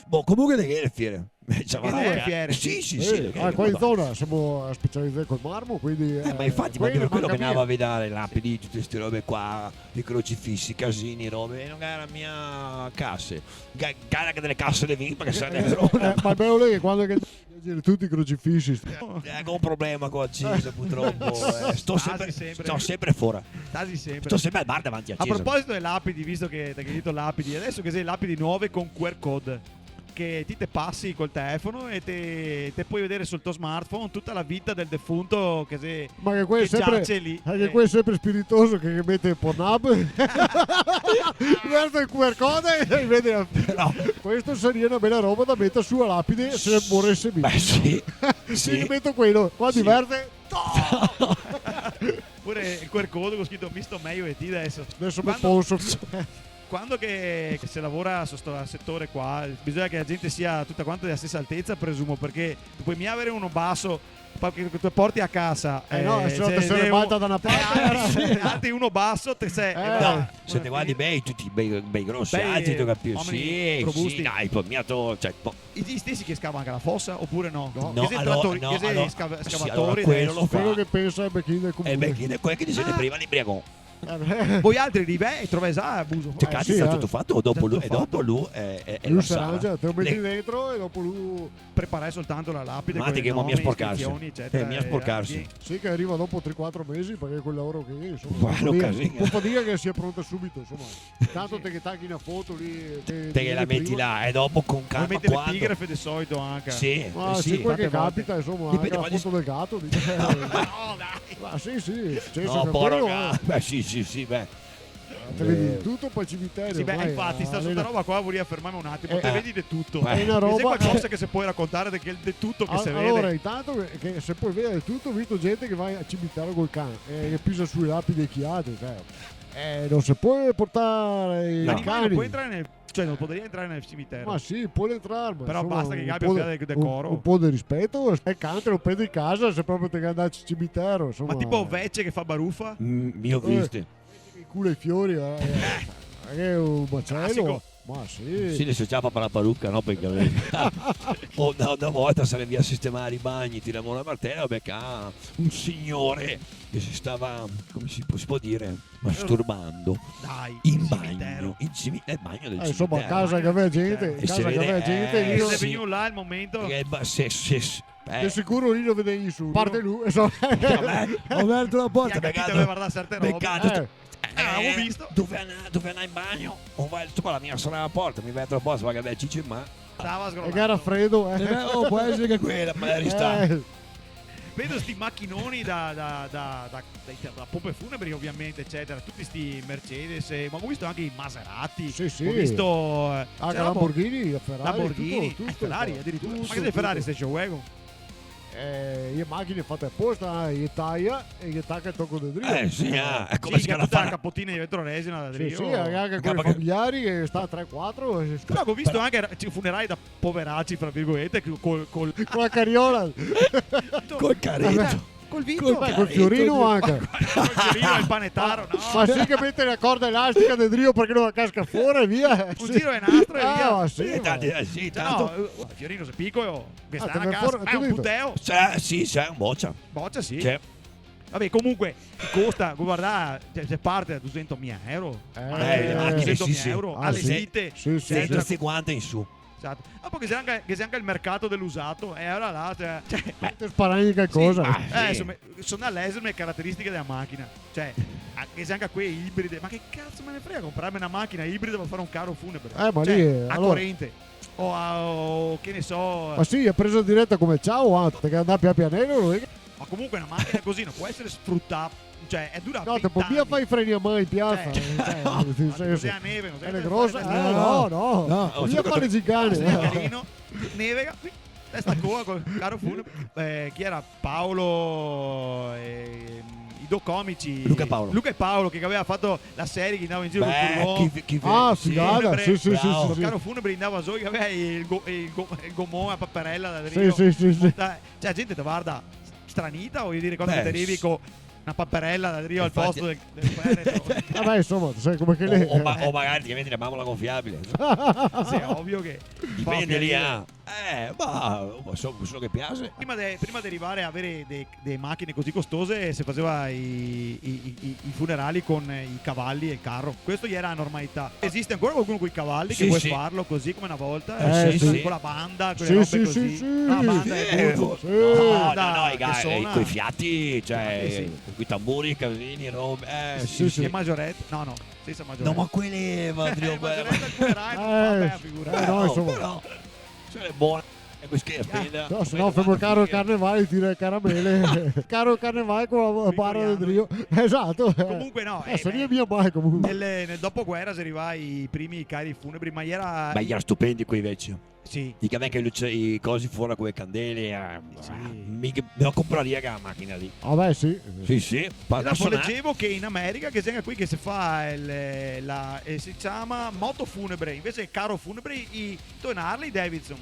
Boh, comunque de che fiere. Cioè, ma che fiere? Sì, sì, sì, eh, ah, qua in zona semo specializai col marmo, quindi, eh, ma infatti, ma anche per quello che andavo a vedere lapidi, tutte ste robe qua, i crocifissi, casini, robe, e no era mia case. Ga-, gara che dele case de vin, perché se ne... Eh, ma el bel xe che quando che giri tuti i crocifissi. Eh, go un problema co la cisa, purtropo, eh. Sto sempre, sto sempre fora. Tasi sempre. Sto sempre al bar davanti a cisa. A proposito de lapidi, visto che te ga dito lapidi, adeso che xe lapidi nove con Q R code. che ti te pasi col telefono e te, te pol vedere sul to smartphone tuta la vita del defunto che xe, ma che quel che xe sempre, giace lì. Eh, che quel xe sempre spiritoso che, che mete Pornhub, verte el Q R code e vede la... Però questo saria na bela roba da meter su a lapide se morese mi. Beh, sì. Sì, sì. Che meto quelo, qua sì. Diverte. Pure el Q R code co scrito: "Mi sto mejo de ti deso." Deso me... Quando, poso. Quando che, che se lavora su sto setore qua, bisogna che la gente sia tuta quanta dela stesa alteza, presumo, parché no te pol mia avere uno baso, parché te porti a casa, eh, no, eh, se no te se ribalta da na parte, eh, sì, altri uno baso, te se... Eh, no. Se te guardi bei, tuti bei, bei grosi, alti, te capisci? Omeni robusti. Sì, sì, dai, po, mia to-, cioè, po- I, i stesi che scava anca la fosa, opure no? No, che xe alora, tratori, no, che xe alora, scava-, sì, scavatori, alora quelo lo fa. Quelo che pensa al bechin del comune. El bechin, quel che dixevo prima, l'inbriagon. Eh, beh. Voialtri rivè e trovè za el buso. Te cati, eh, sì, sta tuto fato, dopo lu, e dopo lu, eh, eh, lu se rangia, te lo meti dentro e dopo lu prepara soltanto la lapide, ma te che nomi, mia sporcarse. Iscrizioni, ecetera, eh, mia sporcarse. Sì, che riva dopo tre quatro mesi, parché quel laoro che, insoma, un po' fadiga, un po' fadiga che sia pronta subito, insoma. Tanto te ghe tachi na foto lì, te, te ghe la meti là, e dopo con calma, mete le epigrafe de solito anca. Sì, sì. Ma sì, quel che capita, insoma, anca la foto del gato, digo. No, dai. Ma sì, sì, cioè, no, poro gato. Beh, sì, sì, sì, beh. Te vedi tuto pal cimitero. Sì, beh, ormai, infati, sta, su sta roba qua voria fermarme un atimo. Eh. Te vedi de tuto. Eh. Xe na roba, eh. Xe qualcosa che se pol racontare de quel de tuto che se vede? Alora, intanto che, che se pol vedere de tuto, go visto gente che va al cimitero col can, eh, che pisa su le lapide e chiate, cioè. Eh, no se pol portare i cani. No. L'animale no pol entrare nel, cioè, no podaria entrare nel cimitero. Ma sì, pol entrare, ma insoma, basta che gabia un po' de, de decoro. Un, un po' de rispeto. El can te lo porti casa, se proprio te ghe da ndare al cimitero, insoma. Ma tipo vece che fa barufa? Mm, mi go viste. Eh, che cula i fiori, eh. Eh. Che xe un macelo. Clasico. Ma sì. Sì, le se ciapa par la paruca, no? Parché, oh, na, na volta se ne via a sistemare i bagni, tiremo la martela, becà un signore che se stava, come si po-, si pol dire, masturbando. Dai, in bagno, in cimi-, nel bagno del cimitero. Eh, insoma, casa che gavea gente, casa che gavea gente, eh, lì. Xe vegnù là el momento. Eh, ma se, se, eh. De sicuro lì no vedea nisuni. Parte lu, insoma. Vabbè, go verto la porta, ti te gavea da vardare certe robe. Pecà. Eh. Eh, go visto. Dove ndar, dove ndar in bagno? O va, tu, la mia, sora la porta, mi veto la porta, va che bel cicio in man. Stava sgronando. E che gera fredo, eh. Eh, beh, oh, pol esare che quela, magari sta. Eh. Vedo sti machinoni da, da, da, da, da, da pompe funebri, ovviamente, ecetera. Tuti sti Mercedes, eh, ma go visto anca i Maserati. Sì, sì. Go visto, eh, anca Lamborghini, Ferrari, Lamborghini, tuto, tuto, Ferrari, adiritura. Tuto, tuto. Ma che xe Ferrari, xe G-Wagon? Eh, le machine fate aposta, eh, le taia e le taca el toco de drio. Eh, sì, ah, xe come se ciama, tuta la capotina de vetroresina da drio. Sì, sì, anca quei familiari che sta tre quatro, eh, però go visto anca, cioè, funerali da poveracci, fra virgolete, col, col... Con la cariola. Col careto. Col vito. Beh, col fiorino anca. Col fiorino e el panetaro, no? Ma sì che mete la corda elastica de drio parché no la casca fora e via. Un giro de nastro e via. Ah, ma sì, eh, ma tanti, eh, sì, cioè, tanto. No, eh, el fiorino xe picolo. Che sta a casa, eh, un puteo. Sì, sì, xe un bocia. Bocia, sì. Sì. Vabè, comunque, costa, vardè, cioè, se parte da dusentomila euro. Eh, le machine, sì, sì. Dusentomila euro, ah, sì. Alesite, sì, sì, sì, eccetera. Sento sinquanta in su. Esato. Ma po' ghe xe anca, ghe xe anca el mercato de l'usato, e alora là, cioè, cioè, te sparagni calcosa. Sì, ma, eh, sì. Insoma, son a lesere le carateristiche dela machina. Cioè, a-, ghe xe anca quee ibride, ma che cazo me ne frega, comprarme na machina ibrida par fare un caro funebre? Eh, ma cioè, lì, eh, a alora corente. O a, o che ne so. Ma sì, a presa direta come el Ciao, ah, te ghe da ndar pian pianelo, no xe che... Ma comunque na machina così no pol esare sfrutà, cioè, xe dura venti ani. No, te pol mia fare i freni a man in piaza, cioè, eh, cioè, no, nel senso, ma cos'è la neve? No xe che te grosa, eh, no, no. No, no, no. Mia fare le gincane. Carino, nevega, testa coa col caro funebre. Eh, chi gera? Paolo, ehm, i do comici. Luca e Paolo. Luca e Paolo, che gaveva fato la serie che ndava in giro col furgon. Beh, chi, chi... Ah, sì, figata, sì, sì, sì, bravo. Sì, sì. Col caro funebre ndava zo, che gaveva el go-, el go-, el gomon, la paperela da drio. Sì, sì, sì, sì. Cioè, la gente te varda stranita, vojo dire, quando te rivi co na paperela da drio al posto del, del fereto. Infati. Vabè, insoma, te sa come che l'è. O, o ma-, o magari te ghe meti na mamola gonfiabile. Sì, xe ovio che... Dipende lì, ah. Eh, ma, ma so-, so che piaxe. Prima de, prima de rivare a avere de, de machine così costose, se faseva i, i, i, i, i funerali con i cavali e el caro. Questo iera la normalità. Esiste ancora qualcuno coi cavali che vol farlo così come na volta? Eh, sì, sì. Con la banda, quele robe così? Sì, sì, sì, sì. No, la banda xe bruto. Sì. No, no, no, i ga-, eh, coi fiati, cioè, coi tamburi, casini, robe, eh, sì, sì. E maggiorette? No, no, senza maggiorette. No, ma quele, ma... Eh, maggiorette al funerale, no, vabè, figurati. Eh, no, insoma. Però Xe bona. E cusì che spenda. No, se no femo caro carnevale, tira le caramele. Caro carnevale co la bara de drio. Esato. Comunque no, eh, saria mia male comunque. Nel, nel dopoguera xe rivai i primi cari funebri, ma iera... Ma iera stupendi quei veci. Sì. I cavea anca i luce-, i cosi fora co le candele, eh, sì. Mi, me la compraria quela machina lì. Ah, beh, sì. Sì, sì, pa-, e dopo legevo che in America, che xe anca qui che se fa el, la, eh, se ciama moto funebre, invese che caro funebre, i, i torna Harley Davidson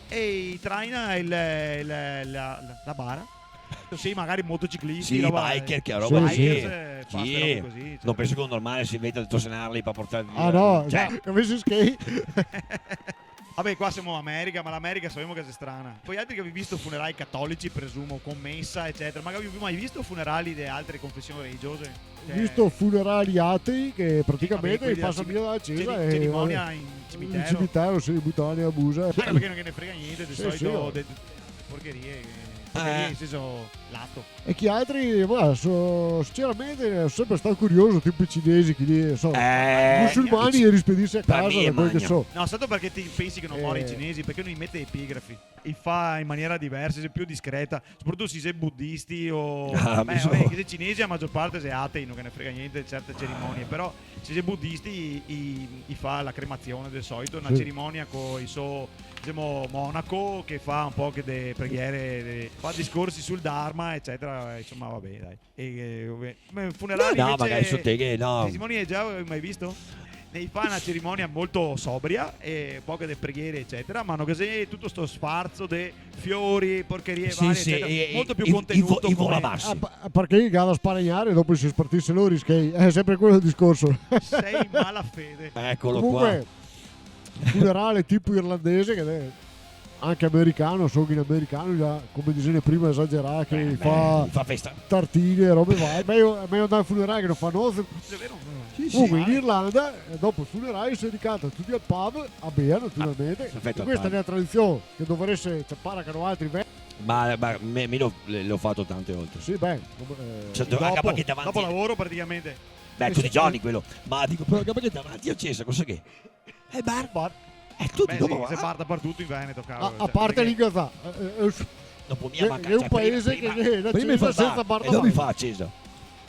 e i traina el, el, la, la, la bara. Sì, magari motociclisti, sì, roba, biker, eh, che roba lì. Bikers, eh, fa sta roba così, cioè. No penso che un normale se inventa de torse Harley par portar via. Ah, no, cioè, no, come se scherza? Vabbè, qua semo America, ma l'America sapemo che xe strana. Voi altri che gavì visto funerai catolici, presumo, con mesa, eccetera, ma gavì mai visto funerali de altre confesion religiose? Cioè, visto funerali atei che praticamente i pasa via dala cesa e... Cerimonia in cimitero. In cimitero, sì, butane a busa. Anca parché no ghe ne frega gnente, de solito, de, de porcherie, eh, porcherie in senso lato. E chi altri, va, so, sinceramente, so senpre stà curioso, tipo i cinesi, chi lì, so, eh, musulmani, e rispedirse a casa, da quel che so. No, sa parché ti pensi che no more i cinesi? Parché no i mete epigrafi. I fa in maniera diversa, xe più discreta. Sopratuto se i xe budisti o... Ah, beh, vabbè, che i xe cinesi, la magior parte xe atei, no ghe ne frega gnente de certe cerimonie, però se i xe budisti, i, i fa la cremazione de solito, na cerimonia co i so, disemo, monaco che fa un po' che de preghiere, de, fa discorsi sul Dharma, eccetera, insoma, vabbè, dai. E, eh, vabbè. Come funerali... No, no, invese, magari so te che, no. Cerimonie già gavì mai visto? Ne i fa na cerimonia molto sobria, e poche de preghiere, eccetera, ma no ghe xe tuto sto sfarzo de fiori, porcherie varie, sì, eccetera. Molto più contenuto, i vola bassi. Ah, pa-, parché i ga da sparagnare, dopo se spartise lori, schei. Xe senpre quel el discorso. Sei in malafede. Eccolo qua. Comunque, funerale tipo irlandese, che xe anca americano, solo che in americano, già, come disevimo prima, esagerà, che i fa, i fa festa, tartine, robe varie. Mejo, mejo ndare al funerale che no fa noze. Xe vero? Sì, sì. Comunque, in Irlanda, eh, dopo el funerale se ricata tuti al pub, a bere, naturalmente. Ah, perfeto, al pub. E questa xe na tradision che dovarese, cioè, par a che noaltri ve- Ma, ma me, mi lo, lo go fato tante volte. Sì, beh, come, eh, cioè, dopo, anca parché davanti... Dopo lavoro, praticamente. Beh, tuti i giorni quelo. Ma digo, però, anca parché davanti a cesa, cosa che xe? El bar. Bar. Eh, tuti dopo, sì, se bar dapartuto in Veneto, cavolo, cioè, a parte lì che fa, eh, eh, dopo mia, che xe un paese che, che xe na cesa senza bar davanti. E dopo i fa a cesa.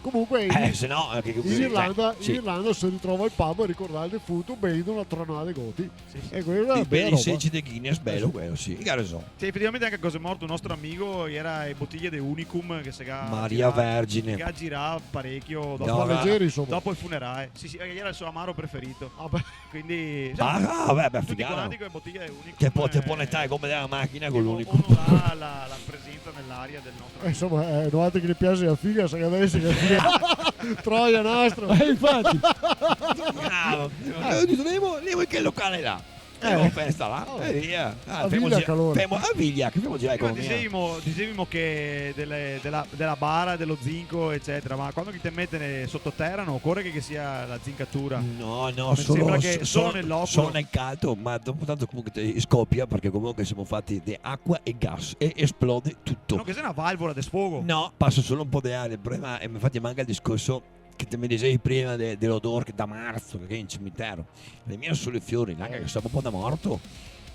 Comunque, eh, in, se no, eh, che, in Irlanda, sì, in Irlanda se ritrova al pub a ricordar el defunto, bevendo na tronada de goti. Sì, sì. E quela xe bela roba. Dei bei seggi de Guinness, belo quelo, sì. Che ga rason. Sì, efetivamente anca co xe morto un nostro amigo, iera e botiglie de Unicum che se ga girà, Maria Vergine, che ga girà parechio dopo, insoma, dopo el funerale. Sì, sì, iera el so amaro preferito. Ah, beh. Quindi, ah, beh, beh, tuti figata. Quanti co le botiglie de Unicum, te po-, te pol netare come dela machina co l'Unicum. Onora la, la presenza nell'aria del nostro amico. Eh, insoma, eh, noaltri che ne piase la figa, se ga da esare che figa. Troia nostra. Eh, infati. Bravo. Alora, disemo, ndemo, ndemo in quel locale là. Eh. Femo festa là, oh, e via. Ah, a femo Vigliac, gi-, alora. Femo a Vigliac, che femo girare l'economia. Prima disevimo, disevimo che dele, dela, dela bara, delo zinco, eccetera, ma quando che i te mete ne-, sototera, no ocore che, che sia la zincatura? No, no, solo, solo nel loculo. Solo nel caldo, ma dopo tanto comunque te scopia, parché comunque semo fati de acua e gas, e esplode tuto. No che sia na valvola de sfogo? No, pasa solo un po' de aria, el problema, e infati manca el discorso che te me disevi prima de, de l'odor che da marzo, che in cimitero. L'è mia solo i fiori, là che sa un po' da morto.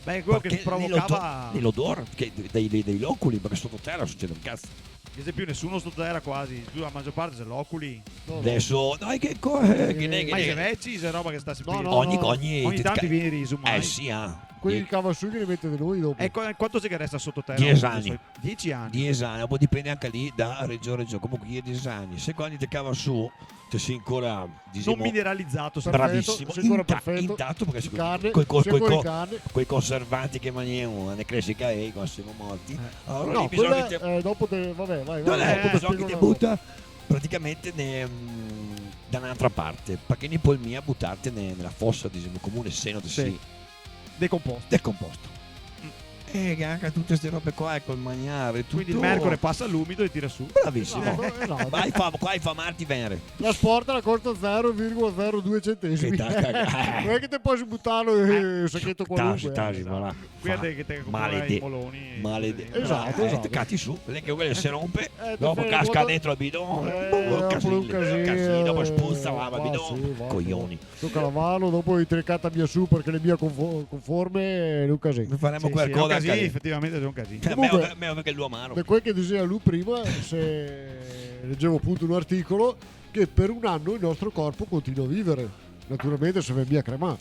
Beh, quelo che provocava l'odor, l'odor che dei, dei, dei loculi, parché sototera sucede un cazo. Ghe xe più nesuno sototera quasi, più la magior parte xe loculi. No, no. Deso, dai, che co-, eh, che ne, che ne. Ma i xe veci, xe roba che sta senpre. No, no, no. Ogni, ogni tanto i vien i disumani. Eh, sì, ah. Quei che cava su che li mete de noi dopo. E qua-, quanto xe che resta sototera? Diese ani. Diese ani, dopo dipende anca lì da region a region, comunque diese ani. Se quando te cava su, te si ancora, disemo, no mineralizà, bravisimo, perfeto, si ancora inta-, perfeto, intato, parché si, carne, coi, coi, si ancora coi, in carne, coi conservanti che magnemo, ne crese i cavei, quando semo morti. Eh. Alora no, lì bisogna che te, eh, dopo te, vabè, vai, vai, no, eh, dopo te, bisogna che te buta praticamente ne, mm, da n'altra parte, parché no te pol mia butarte ne, nela fosa, disemo, comune, se no te si... Sì. Decomposto. Decomposto. Mm. Eh, che anca tute ste robe qua, eco, el magnare, tuto. Quindi el mercore pasa l'umido e tira su. Bravissimo. Esato, esato. Vai fa-, qua i fa marti, venere. La sporta la costa zero virgola zero due centesimi. Che ta-, cagà. No xe che te pol butarlo, eh, in un sacheto qualunque, tasi, eh. Tasi, voilà. Quindi te, che te compri i moloni. Malede-, malede-, esato, eh, esato. Te cati su, vedé che quel se ronpe, eh, dopo casca dentro al bidon, eh, un casino, un casino, dopo spusa, va, va, bidon, sì, va, coglioni. Toca lavarlo, dopo i te cata via su parché l'è mia confo-, conforme, eh, un casino. Faremo qualcosa, sì, sì, un casino, efetivamente xe un casino. Comunque, mejo che, mejo che l'amaro. Da quel che diseva lu prima, se legevo apunto un articolo, che per un ano il nostro corpo continua a vivere. Naturalmente se vien mia cremà.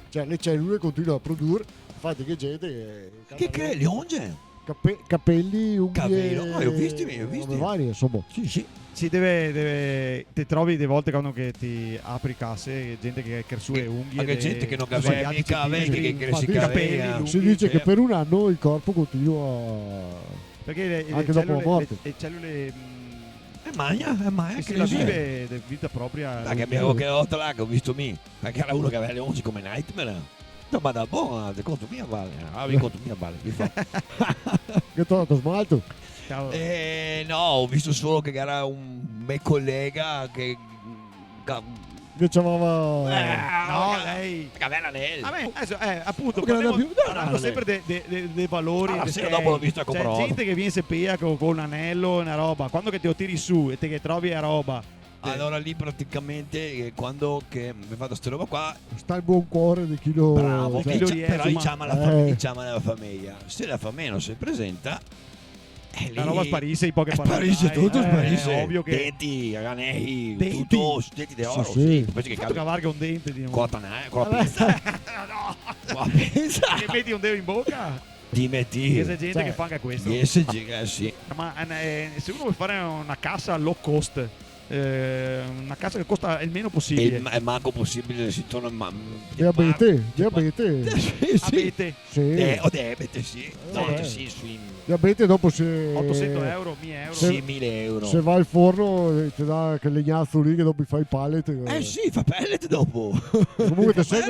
Cioè, le celule continuano a produrre, infatti che gente che... Che, che le onge? Cape-, capelli, unghie, cavelo, ah, li go visti, li go visti. Robe varie, insomma. Sì, sì. Sì, deve, deve, te trovi dele volte quando che te apri case, gente che, che cresce le unghie, anche gente che no gaveva mica, vedi che cresce i capelli, infatti, lunghi, se dice che per un anno il corpo continua, perché le, anche dopo la morte. Le, le celule, mm, e magna, e magna, sì, sì, la vive, de vita propria. Dai, che mi, che volta là che go visto mi, ma che gera uno che gaveva le onge come Nightmare. No, ma da bon, te conto mia, vale. Ah, mi conto mia, vale, mi fa. Che te ga dato smalto? Cavolo. Eh, no, go visto solo che gera un me colega che, che... Che ciamava... Eh, no, no, lei. Che gaveva l'anel. Vabbè, adesso, eh, apunto, parlemo, parlemo sempre de, de, de, de valori, ah, de, sì, dopo l'ho visto, cioè, gente che vien, se pea co, co un anelo, na roba. Quando che te lo tiri su e te che trovi la roba, alora lì praticamente, eh, quando che me ga fato sta roba qua, sta el bon cuor de chi lo... Bravo, cioè, chi lo riese, però, ma i ciama la fa-, eh, i ciama la fameja. Se la fameja no se presenta, eh, la roba sparise, in poche parole, sparise, dai, tuto, eh, sparise. Ovio che denti, anei, denti, tuto, denti de oro, sì, sì. Sì, sì. Penso che... Fato cavar un dente, diciamo. Co la tana-, co la pinza. No. Co la pinza. Che meti un dedo in boca? Ti meti. Che xe gente che fa anca questo. Sì, sì, eh, sì. Ma, eh, se uno vol fare na casa low cost, eh, na casa che costa el meno posibile. El ma-, el manco posibile, se torna ma-, de abete, de abete. Sì, sì. Abete. Sì. Eh, o de abete, sì. Eh, no, vabbè. Sì, sui... De abete dopo se... otosento euro, mile euro. Sì, mile euro. Se va al forno, eh, te dà quel legnazo lì che dopo i fa i pellet, eh. Eh sì, fa pellet dopo. Comunque te sa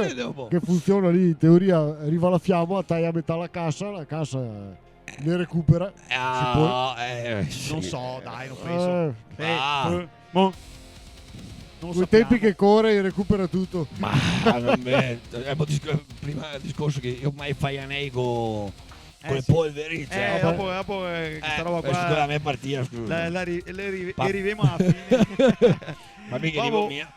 che funziona lì, in teoria, riva la fiama, taia a metà la casa, la casa le recupera. Ah, eh, sì. No so, dai, no penso. Eh. Eh, ah. Eh, mo. No lo sapemo. Coi tempi che core, recupera tuto. Ma no me, eh, mo dis-, prima el discorso che mi mai fai anei co, co le polveri, cioè. Eh, dopo, dopo, eh, questa roba qua, eh, scusa, la me partia, scusa. La, la ri-, le ri-, le rivemo a la fine. Ma mica digo mia.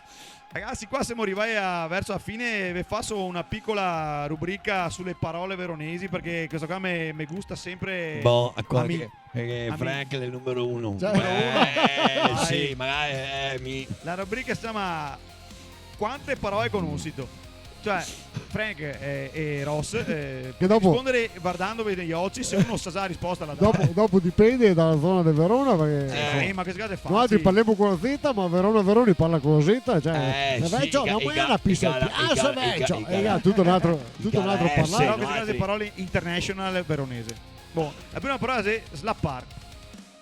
Ragasi, qua semo rivai a, verso la fine, ve faso una picola rubrica su le parole veronesi, parché questa qua me, me gusta sempre. Bon, a mi. Parché Frank l'è el numero uno. Cioè, numero uno. Eh, sì, magari, eh, mi... La rubrica se ciama Quante parole conosito? Cioè, Frank e, e Ross, eh, che dopo rispondere vardandove negli oci, se uno sa za la risposta la dà. Dopo, dopo dipende dala zona de Verona, parché, eh, insoma, ma queste qua xe facile. Noaltri parlemo co la zeta, ma Verona, Verona i parla co la zeta, cioè, eh, sì, vecio, i ga-, no, i ga-, ma xe na pizza, i ga-, ah, i ga-, vecio, i ga-, eh, tuto un altro, tuto un altro parlare. Però queste qua xe parole international veronese. Bon, la prima parola xe slapar.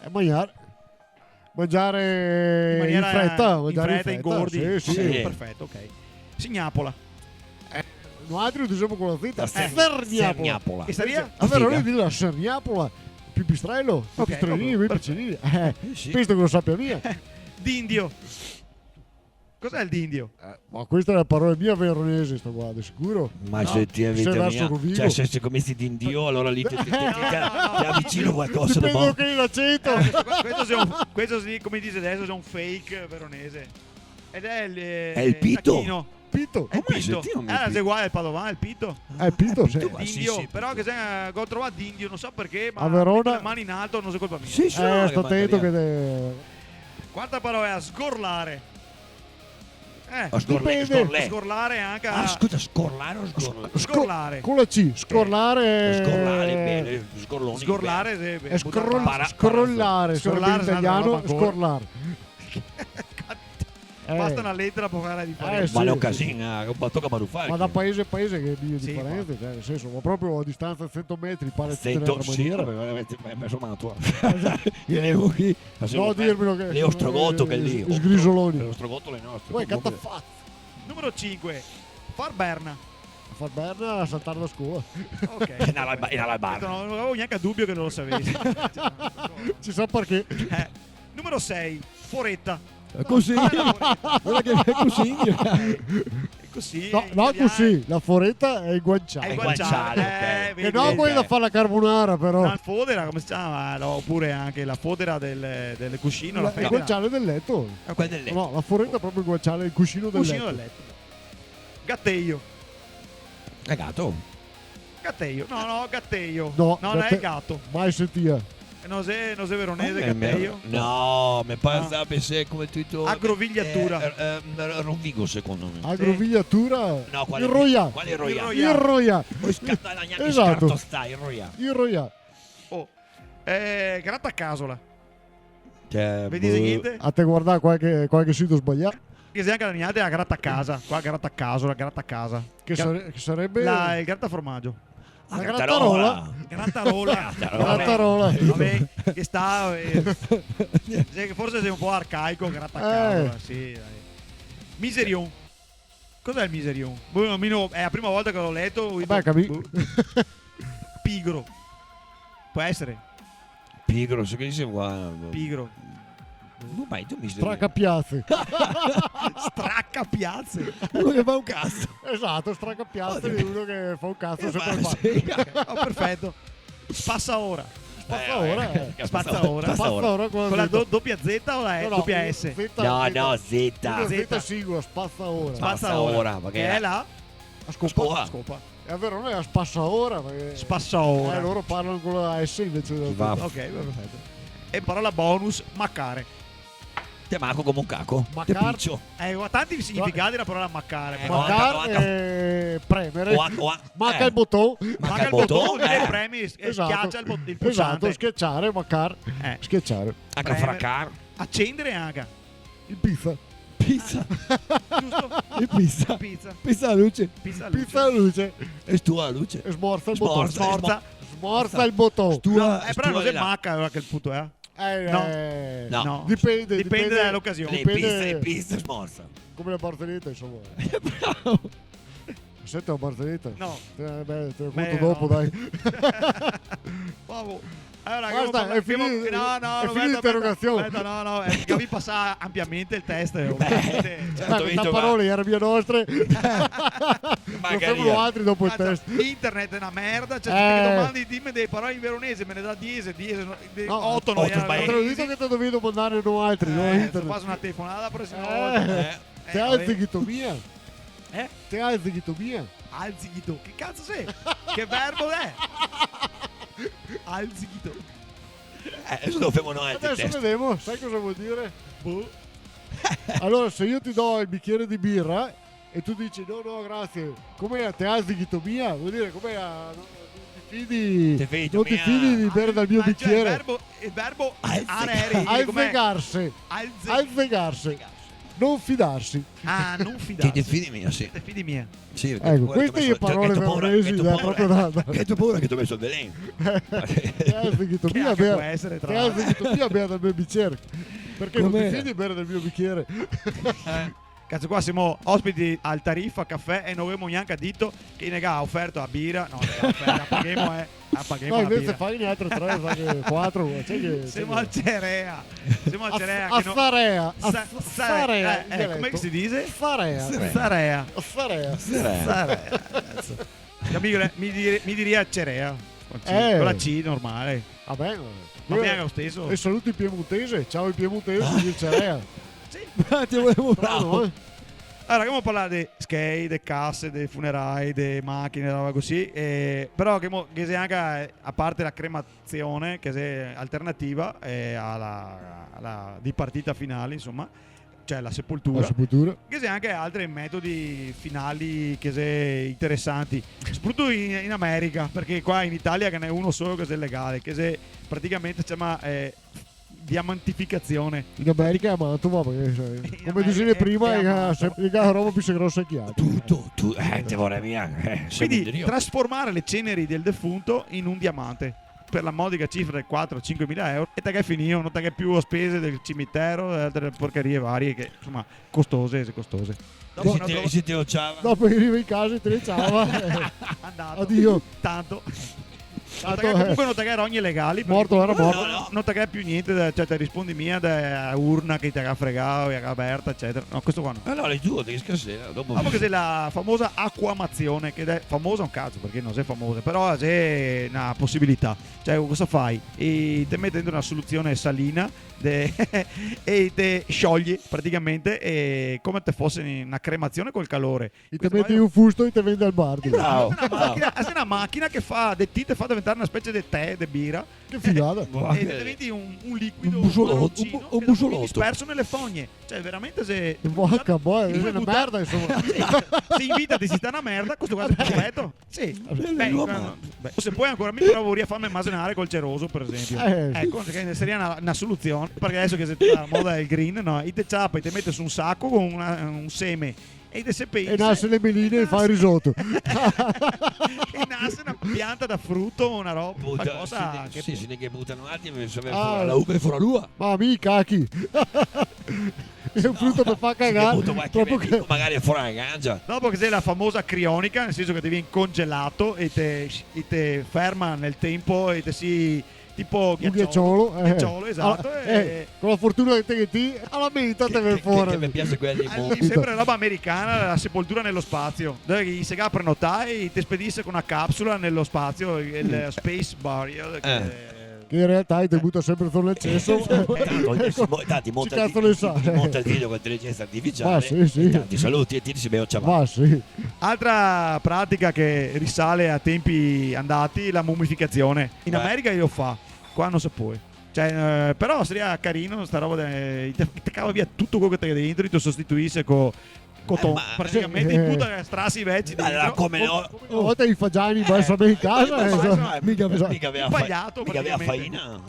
Eh, magnar. Mangiare in maniera, in freta, in mangiare in freta, freta, ingordi. Sì, sì. Sì. Perfeto, ok. Signapola. Eh, noaltri lo disemo co la zeta, eh, serniapola. Serniapola. E saria? Vero, lori dixe la serniapola, el pipistrelo, ok, pipistrelini, proprio, quei picinini. Eh, sì. Penso che lo sapia mia. D'indio. Cos'è el d'indio? Eh, ma questa xe na parola mia veronese, sta qua, de sicuro. Ma se ti, vita mia, verso Rovigo. Cioè, se, se cominsi d'indio, alora lì te, te, te, te, te avicini qualcosa de bon. Dipende che l'acento. Eh, questo qua, questo xe un, questo sì, come dixe deso, xe un fake veronese. Ed xe el, eh, el pito. Tachino. Pito? Xe el pito. Eh, xe uguale al padovan, el pito. Eh, el pito, sì. El pito, sì, sì, però pito. Che xe, eh, go trovà d'indio, no so parché, ma a Verona, mete le mani in alto, no xe colpa mia. Sì, sì, eh, no, sta tento che te... Quarta parola xe sgorlare. Eh, a sgorle-, dipende. Sgorle-. Sgorlare anca. Ah, scusa, scorlare o sgorle? Sgo-, sgorlare. Co la C, scorlare. Eh, sgorlare, bene, sgorloni, sgorlare, bene. Sì, beh, sgorlare, sgorlare, sarebbe in italiano, sgorlare. Sgorlare xe na roba ancora. Eh. Basta na letera par far la difarensa. Eh, sì, sì. Ma no casina, eh, un po' toca barufare. Ma da paese a paese che xe difarenza, cioè, nel senso, ma proprio a distanza de sento metri, pare tute in l'altra maniera. Sento, sì, vabbè, veramente, ma, ma insoma, tu... Esatto. Io le... No dirmelo che... L'è ostrogoto quel lì. Sgrisoloni. L'ostrogoto l'è nostro, comunque. Uè, catafato. Numero cinque. Far berna. Far berna, saltar da scola. Ok. E andar al ba-, e andar al bar. No, no gavevo gnanca dubio che no lo savesi. Cioè, no so. Chisà parché. Eh, numero sei, foreta. Cusì. Ah, la foreta. Varda che xe cusì. Cusì, no, in italian. No cusì, la foreta xe el guanciale. Xe el guanciale, ok. Eh, vedi, vedi. Che no quela da far la carbonara, però. La fodera, come se ciama? No, opure anca la fodera del, del cuscino, la fodera. El guanciale del leto. Eh, quela del leto. No, la foreta xe proprio el guanciale, el cuscino del leto. Cuscino del leto. Gateio. Xe gato? Gateio. No, no, gateio. No, no, no xe gato. Mai sentìa. No xe, no xe veronese, gateio? No, me pare, ah, pensé come tuto. Agrovigliatura. Eh, eh, eh, Rovigo, secondo me. Agrovigliatura? Sì. No, quale? Irroià. Quale irroià? Irroià. Irroià. Poi sca-, no, gnanca scarto sta, irroià. Irroià. Oh. Eh, gratacasola. Cioè, boh. Ve dise gnente? Andè a vardar qualche, qualche sito sbalià. Ghe xe anca da gnente la gratacasa, qua gratacasa, la gratacasa. Che sare-, che sarebbe? La, el grataformagio. La gratarola. Gratarola. Gratarola. Gratarola. Vabè, che sta, eh, xe che forse xe un po' arcaico, gratacasa, eh, sì, dai. Miserion. Cos'è el miserion? Boh, mi no, xe la prima volta che l'ho leto, go dito, beh, capì. Boh. Pigro. Pol esare. Pigro, so che dise qua. Pigro. Boh, ma tu miserion. Stracapiaze. Stracapiaze. Uno che fa un cazo. Esato, stracapiaze, oddio, xe uno che fa un cazo, eh, sempre qua. Sì. Oh, perfeto. Spasaora. Spasaora, eh, eh. Spasaora. Spasaora, con la do-, dopia Z o la E? No, no, dopia S? Z, no, Z. No, Z. Una Z singola, spasaora. Spasaora, spasaora, parché che xe la? La scopa. Scopa. Scopa. Xe vero, no xe la spasaora, parché, spasaora, eh, loro parlano con la S invece della Z. Chi va? Ok, perfeto. E parola bonus, macare. Te maco come un caco. Macar-, te picio. Eh, ga tanti significati la parola macare, eh, però. Macar, guarda, guarda, eh, premere. Oa-, oa-, maca, eh, el boton. Maca el boton, eh. Maca el boton, eh, premi, eh, esato, schiacia el bot-, el pulsante. Esato, schiacciare, macar, eh, schiacciare. Anca premere. Fracar. Acendere anca. El pizza. Pizza. Ah, giusto? El pizza. Pizza. Pizza la luce. Pizza la luce. Pizza la luce. E stua la luce. E smorza el boton. Smorza, smor-, smorza el boton. Stua, no, eh, però no xe maca, alora, a quel punto, eh? Eh, no. Eh, no. Dipende, dipende, dipende da l'ocasion. Dipende. Pizza e pizza, smorza. Come la barzelletta, insoma. Bravo. Senti la barzelletta? No. Eh, beh, te la conto dopo, dai. Beh, no. Vabbè. Alora, basta, ghemo parlà, xe finì, no, no, xe finì l'interogasion. Aspeta, aspeta, no, no, eh, che gavì pasà ampiamente el test, eh, ovviamente. Beh, certo, dai, Vito, ma parola, iera mia nostra. Magari. Lo femo noaltri dopo el test. Cazzo, internet xe na merda, cioè, eh, te domandi, dime dee parole in veronese, me ne dà diese, diese, no, de-, no, oto, no, oto, iera, sbagli. Te go dito che te dovevi domandare noaltri, no, eh, internet. Faso na telefonada la prosima volta. Eh. Eh, te alzi, vabè. Ghitomia. Eh? Te alzi, ghitomia. Alzi, ghito-, che cazo xe? Che verbo xe? Alzi, ghito-. Eh, deso lo femo noi, adeso vedemo, sa cosa vol dire? Boh. Alora, se mi te do el bicier de bira e ti te disi: "No, no, grasie", come xe, te alzi, ghitomia? Vol dire, come xe, no, no te fidi, te fidi, no te fidi de bere dal mio bicier? Ma, ma, cioè, el verbo, el verbo alze-, are, come xe? Alzegarse. Alze-, alzegarse. Alzegarse. Non fidarsi. Ah, non fidarsi. Che te fidi mia, sì. Te fidi mia. Sì, parché... Eco, queste xe parole veronesi, proprio da, da... Che te go paura che te go meso el velen. Te alzi, ghitomia, bea. Che anca pol esare, tra l'altro. Te alzi, ghitomia, bea dal mio bicier. Parché no te fidi bere dal mio bicier? Eh. Cazo, qua semo ospiti al Tariffa Cafè e no gavemo gnanca dito che i ne ga oferto la bira. No, ne ga oferto, la paghemo, eh. La paghemo la bira. No, invese fai nialtri tre, fai quatro, cioè che... Semo al Cerea. Semo al Cerea, che no... Assarea, sa-, assarea, eh, in dialeto. Come che se dise? Sarea. Sarea. Sarea. Sarea. Sarea. Cazzo. Capito? Mi dire-, mi diria Cerea. Con C, eh, con la C normale. Va ben. Va ben lo steso. E saluti in piemontese. Ciao in piemontese, se dise Cerea. Sì. Bravo, bravo. Alora, ghemo parlà de schei, de case, de funerai, de machine, roba cusì, eh, però ghemo, ghe xe anca, eh, a parte la cremazione, che xe alternativa, eh, a la, a la dipartita finale, insoma, cioè la sepoltura. La sepoltura. Ghe xe anca altri metodi finali che xe interesanti, sopratuto in, in America, parché qua in Italia ghe n'è uno solo che xe legale, che xe praticamente, se ciama, eh, diamantificazione. In America xe a Mantova, parché, cioè, come disevo prima, xe a Mantova. In America xe, xe a roba pì grosa che altro. Tuto, tu-, eh, te vorè mia, eh, semo in drio. Quindi, trasformare le ceneri del defunto in un diamante. per la modica cifra de quatro o cinquemila euro, e te ghe finìo, no te ghe più spese del cimitero e altre porcherie varie che, insoma, costose, xe costose. Dopo, e se te, dopo, e se te ociava? Dopo che riva in casa e te le ciava. Andato. Adio. Tanto. No te ghe, eh, comunque no te ghe rogni legali, parché morto, era comunque morto. No, no, no te ghe più gnente, da, cioè, te rispondi mia da urna che te ga fregà, che te ga verto, ecetera. No, questo qua no. Eh no, le giuro, te scherzi, eh, dopo. Dopo ghe xe la famosa acuamazione, che xe famosa un cazo, parché no xe famosa, però xe na posibilità. Cioè, cosa fai? E te meti dentro na soluzione salina de-, e te sciogli praticamente, e come te fose na cremazione col calore. E te meti un fusto e te vendi al bar, digo. Bravo, bravo. Xe na machina, xe na machina che fa de ti, te fa deventar na specie de tè, de bira. Che figata. E te deventi un, un liquido, un busoloto, marroncino, un bu-, un busoloto, che dopo vien disperso nele fogne. Cioè, veramente, se... Porca boia, xe na merda, insoma. Sì. Se in vita te si stà na merda, questo qua xe perfeto. Sì. Beh, beh, no, no, beh, se pol ancora, mi però voria farme masenar col ceroso, per esempio. Eh. Eco, che saria na, na soluzione, parché deso che xe tuta la moda del green, no? I te ciapa, i te mete su un saco con una, un seme, e i te sepei. E nase le meline e fa el risoto. E nase na pianta da fruto, na roba, qualcosa che... Sì, sì, che buta un atimo, insoma, fora la uva e fora l'ua. Ma mi, cachi. Xe un fruto che fa cagar, proprio che magari xe fora la gangia. Dopo ghe xe la famosa crionica, nel senso che te vien congelà e te, e te ferma nel tempo e te si tipo un ghiaciolo, eh. Ghiaciolo, esato, eh, con la fortuna che te ghe ti, a la metà te vien fora. Che, che, che me piaxe quela dei monti. Sempre roba americana, la sepoltura nello spazio, dove che i se ga prenotà e te spedise con una capsula nello spazio, el space burial, che Che in realtà i te buta sempre fora el ceso. Tanto, tanti, tanti, tanti, monta el video con l'intelligenza artificiale. Ma sì, sì. E tanti saluti e ti si ben ciamà. Ma sì. Altra pratica che risale a tempi andati, la mumificazione. In America i lo fa, qua no se pol. Cioè, eh, però saria carino sta roba de, te, te cava via tuto quelo che te ga dentro, te sostituise co coton, eh, ma praticamente, eh, i buta strasi veci dentro. Come no? Una volta i fagiani i balsamea in casa, eh, mica, mica avea fa-, mica avea faina.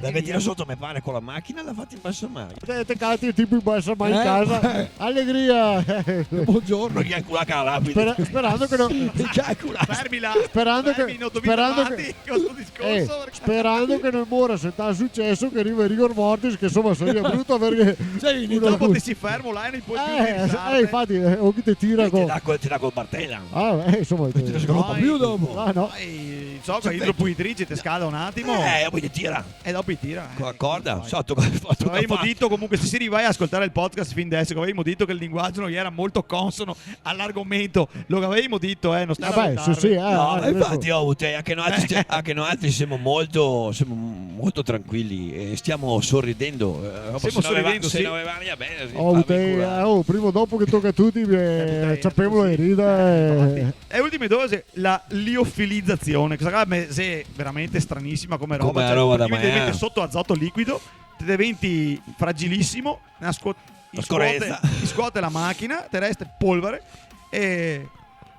La ghe tira soto me pare co la machina, la fa imbalsamar. Te, te cati tipo imbalsamà in casa. Eh, ma... Alegria. Bongiorno, chi xe quela che la lapide? Spera-, sperando che no... Chi xe quela? Fermila. Sperando che, fermi, no, sperando che, fermati, con sto discorso, eh, parché sperando che no mora, se te ga suceso che riva el rigor mortis, che insoma saria bruto parché... Sì, dopo te si fermo là e no te pol più... Eh, eh, infati, eh, o chi te tira co-, te dà co-, te dà col martelo. Ah, eh, insoma, te... No te te sgropa più dopo. Ah, no. Eh, so che la idropulitrice te scalda un atimo. Eh, dopo te tira. E dopo te tira, eh. Co la corda, soto, co la... Gavevimo dito comunque, se si riva a scoltar el podcast fin deso, che gavevimo dito che el linguazo no gera molto consono a l'argomento, lo gavevimo dito, eh, no sta... Vabbè, sì, sì, eh, no, eh, ma infati, oh, te, anche noialtri, anche noialtri semo molto, semo molto tranquili e stiamo sorridendo, eh, dopo... Semo soridendo, sì. Se no va, se no va via ben, sì, oh, te, eh, oh, prima o dopo che toca a tuti, eh, ciapemolo e rida, eh. Infati. E ultime do xe la liofilizazione, questa qua me xe veramente stranisima come roba, cioè, roba da praticamente te mete soto azoto liquido, te deventi fragilisimo, na scu-, na scuote, scoreza, te scuote la machina, te resta polvare e,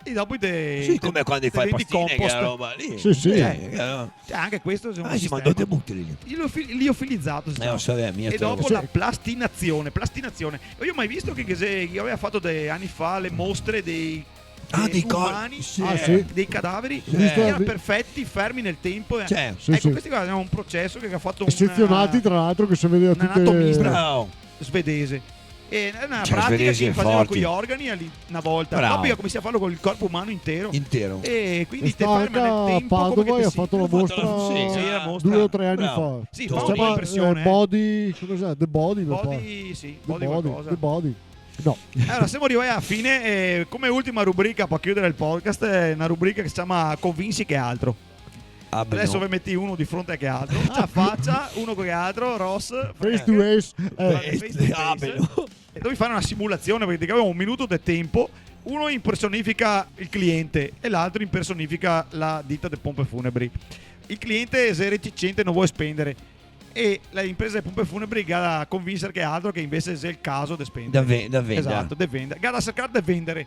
e dopo te, sì, te, come quando te fai pastine, compost. Quela roba lì. Sì, sì. Eh, eh, no. Cioè, anche questo xe un sistema. Ah, sì, ma dove te buti lì? Liofil-, liofilizato se ciama. Eh, no savea mia. E dopo la plastinazione, plastinazione. Go mai visto che, che se, che gaveva fato de ani fa le mostre dei Ah, dei cor-, umani, sì. Ah, sì? Dei cadaveri, sì, che erano perfeti, fermi nel tempo, eh. Certo. Sì, ecco, sì. Questi qua è un processo che ha fatto un, sezionati, tra l'altro, che se vedeva un tutte anatomista, bravo, svedese. E è una pratica che facevano con gli organi lì, una volta. Bravo. Dopo i ga cominsià a farlo col corpo umano intero. Intero. E quindi te fermi nel tempo, come che te si... È stata a Padova e ha fatto la mostra. Sì, sì, la mostra. Due o tre anni fa. Bravo. Sì, fa un po' impressione, eh. Si chiama, eh, Body, come si chiama? The Body, mi pare. Body, sì, Body qualcosa. The Body. No. Alora, semo rivai a la fine, e come ultima rubrica, par chiudar el podcast, xe na rubrica che se ciama Convinsi che altro. Ah, beh, no. Deso ve meti uno de fronte a che altro, facia a facia, uno co che altro, Ross, face to face, eh, face to face. Ah, beh, no. E dovì far na simulazione, parché gavemo un minuto de tempo, uno impersonifica el cliente e l'altro impersonifica la dita de pompe funebri. El cliente xe reticente, no vol spendere. E la impresa de pompe funebri ga da convinsar che altro che invese xe el caso de spendere. Da ve-, da vendar. Esato, de vendar. Ga da sercar de vendare.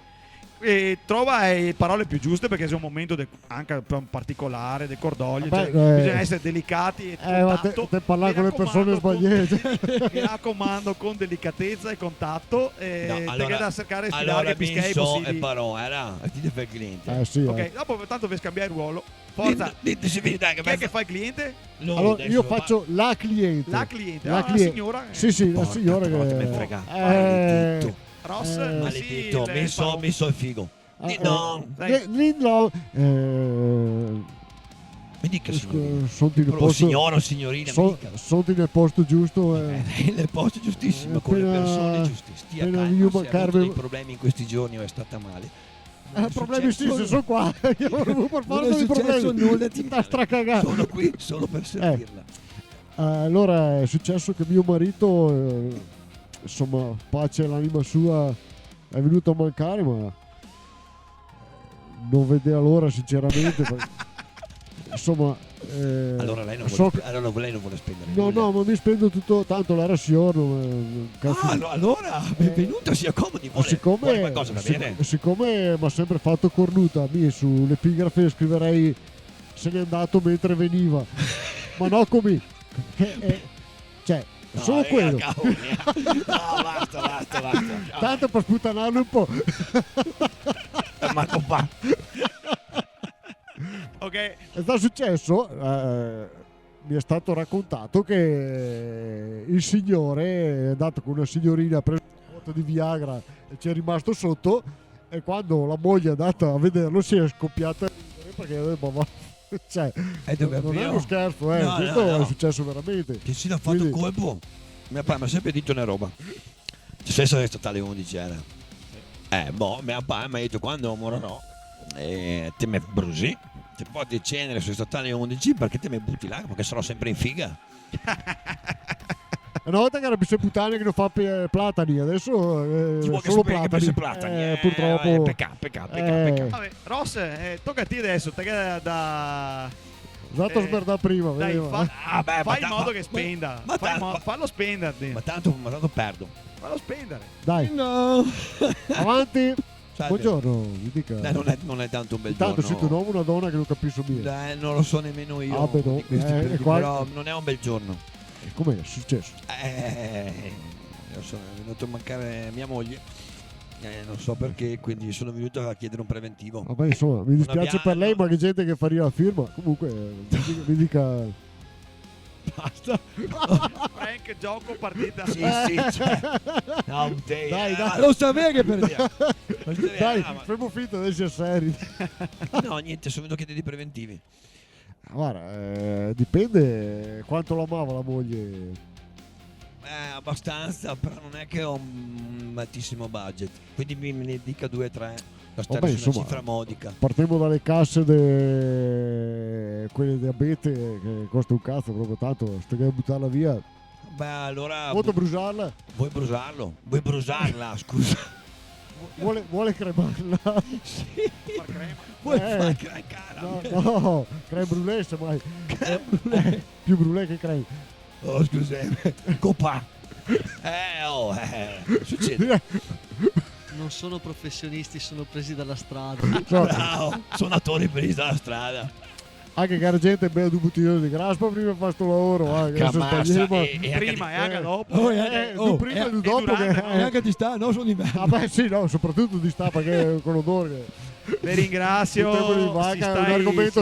E trova, eh, le parole più giuste, parché xe un momento de, anca par-, particolare, de cordoglio, cioè, eh, bisogna esare delicati e con tato. Eh, ma te, te parli co le persone sbaliade. Mi racomando, con delicateza e con tato, eh, te ghe da sercare de sfilare i pischei posibili. No, alora, alora mi so e parò, eh, là, e ti te fa el cliente. Eh, sì, eh. Ok, dopo tanto ve scambiè el ruolo. Forza. Dite, dite, sì, dai, che... Chi xe che fa el cliente? Alora, mi deso faso la cliente. La cliente, la cliente. Ah, la siora, eh. Sì, sì, la siora che... Porca troia, te me frega. Eh, maledetto. Ross, eh, sì, maledeto, mi so, mi so el figo. Ah, eh, no. Dai. Ni-, ni-, no, eh, mi dica, scu-, signorina. Son nel posto, signora o signorina, mi dica. Son nel posto giusto, eh. Eh, nel posto giustissimo, con le persone giuste. Stia calma, se ha avuto dei problemi in questi giorni o è stata male. Eh, problemi sì, se son qua. Io volevo par forza dei problemi. Non è successo nulla di male. Sta stracagà. Sono qui solo per servirla. Eh, alora xe suceso che mio marito, eh, insoma, pace a l'anima sua, xe vegnù a mancare, ma no vedea l'ora, sinceramente, parché, insoma, eh, alora lei no vol sp-, alora lei no vol spendare nulla. No, no, ma mi spendo tuto, tanto l'era sior, no, eh, caso. Ah, no, alora, eh, benvenuto, si acomodi, vuole, vuole qualcosa da bere? Sicome, sicome m'ha sempre fato cornuta, mi su l'epigrafe scriverei: "Se n'è andato mentre veniva." Ma no come, eh, eh, cioè, solo quelo. No, eh, cavolo, eh. No, basta, basta, basta. Tanto par sputanarlo un po'. Eh, ma compà. Ok. Xe stà suceso, eh, mi xe stà racontà che el signor xe andà co na signorina, ga preso un boto de Viagra e el xe rimasto soto, e quando la moglie xe andà a vederlo, el xe scopià a ridare, parché, eh, ma va, cioè, no, no xe un scherzo, eh, no, no, questo xe suceso veramente. Che se l'ha fato colpo. Quindi, me pare, m'ha sempre dito na roba. Steso xe stà le ondexe, era. Eh, boh, me pare, m'ha dito: "Quando morirò, eh, te me brusi, te porti le cenere su sta tale ondexe, parché te me buti là, parché sarò sempre in figa." Na volta che ghe era pì putane che no fa pe-, platani, deso, eh, solo platani. Platani, eh, purtropo. Eh, pecà, pecà, pecà, pecà. Vabè, Ross, eh, toca a ti deso, te che da, da... Esato, eh, sbardà prima, dai, vedemo. Fa, ah, beh, fa in modo che spenda. Ma, ma, fa in mo-, falo spendar, dì. Ma tanto, ma tanto perdo. Falo spendar. Dai. No. Avanti. Salve. Buongiorno, mi dica. Eh, non è, non è tanto un bel giorno. Intanto sito un omo o na dona che no capiso mia? Eh, non lo so nemmeno io, ah, beh, no, di questi, eh, perché qua però non è un bel giorno. E come xe suceso? Eh, lo so, è venuto a mancare mia moglie. Eh, non so perché, quindi sono venuto a chiedere un preventivo. Vabè, insoma, me dispiase par lei, ma ghe xe gente che faria la firma. Comunque, eh, me dica, me dica. Basta. Frank, gioco, partita. Sì, sì, cioè. No, un te-, dai, eh, dai. Lo savevo che perdeva. Lo savevo, dai, no, ma femo finta deso de eser seri. No, niente, sono venuto a chiedere i preventivi. Varda, eh, dipende quanto la amava la moglie. Eh, abbastanza, però non è che ho un altissimo budget. Quindi mi, me ne dica due, tre. Vabè, insoma, una cifra modica. Partemo da le case de, quele de abete, che costa un cazo, proprio tanto, se te ghe da butarla via. Beh, allora... Vuto bu-, brusarla? Vuoi brusarlo? Vuoi brusarla, scusa. Vuole, vuole cremarla? Sì. Far crema? Vuoi far cre-, cara? Eh, no, no, crème brûlée, semmai. Crème brûlée. Eh, pì brûlée che crème. Oh, scuseme. Copà. Eh, oh, eh, succede. Non sono professionisti, sono presi dalla strada. Bravo, sonatori presi dalla strada. Anca cara gente, bea du botiglioni de graspa prima de far sto lavoro, eh, che deso sbagliemo. Prima e anca dopo. Oh, eh, eh, oh, prima e dopo, e durante, che, no? E anca d'istà, no solo d'inverno. Ah, beh, sì, no, sopratuto d'istà, parché co l'odor che... Ve ringrasio. Butemo in vaca, xe un argomento,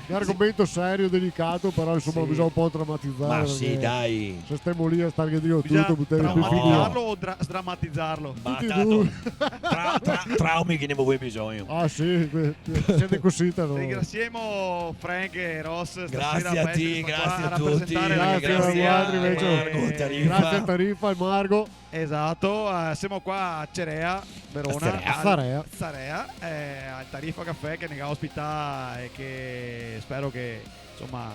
un argomento serio, delicato, però, insoma, bisogna un po' dramatizare. Ma sì, dai. Se stemo lì a starghe drio tuto, butemo pì fino. Bisogna dramatizarlo o dra-, sdramatizarlo? Tuti e due. Tra-, tra-, traumi che ne avemo bisogno. Ah, sì, que-, que-, semo cusì, no? Ringrasiemo Frank e Ross stasera par eser qua a rapresentare la categoria. Grasie a tuti, grasie a tuti. Grasie a voi, grasie a voi. Margo, Tarifa. Grasie a Tarifa e Margo. Esato, eh, semo qua a Cerea, Verona, a Cerea. Al Cerea, eh, al Tarifa Café che ne ga ospità e che spero che, insoma,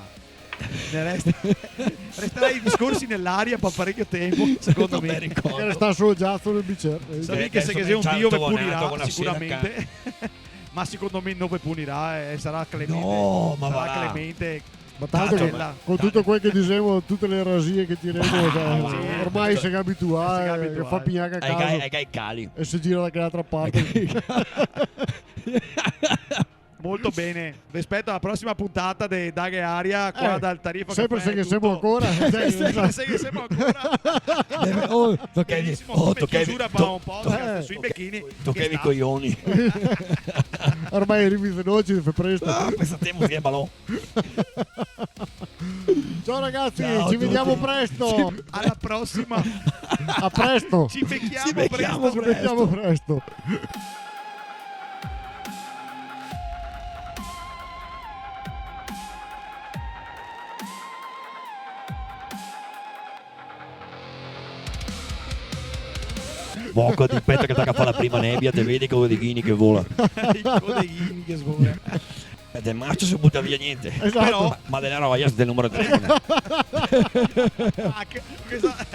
ne resta, resterà i discorsi nell'aria par parecio tempo, secondo me. Che resta solo el giazo del bicer. Savì che se ghe xe un Dio ve punirà, sicuramente. Ma secondo me no ve punirà, eh, sarà clemente. No, ma sarà clemente. Ma tanto, con, con tuto quel che disemo, tute le rasie che tiremo, cioè, ormai se ga abituà, eh, fa pignar a caso. Ai gai, ai gai cali. E se gira da che altra parte. Molto bene. Ve speto a la prosima puntata de Daghe Aria, qua dal Tarifo Cafè. Sempre se ghe semo ancora. Sempre se ghe semo ancora. Oh, tochevi, benisimo, oh, come tochevi, chiusura, to-, pa un podcast sui bechini. Tochevi i coioni. Ormai rivi veloci, fa presto. Ah, pensatemo che xe balon. Ciao ragazzi, ci vediamo presto. Ciao a tuti. Alla prossima. A presto. Ci becchiamo presto. Ci becchiamo presto. Moco, ti speta che taca a far la prima nebia, te vedi i codeghini che vola. I codeghini che svola. E de marcio se buta via gnente. Esato. Però... Ma de la roba, io del numero de telefono. Ah, che, che sa-,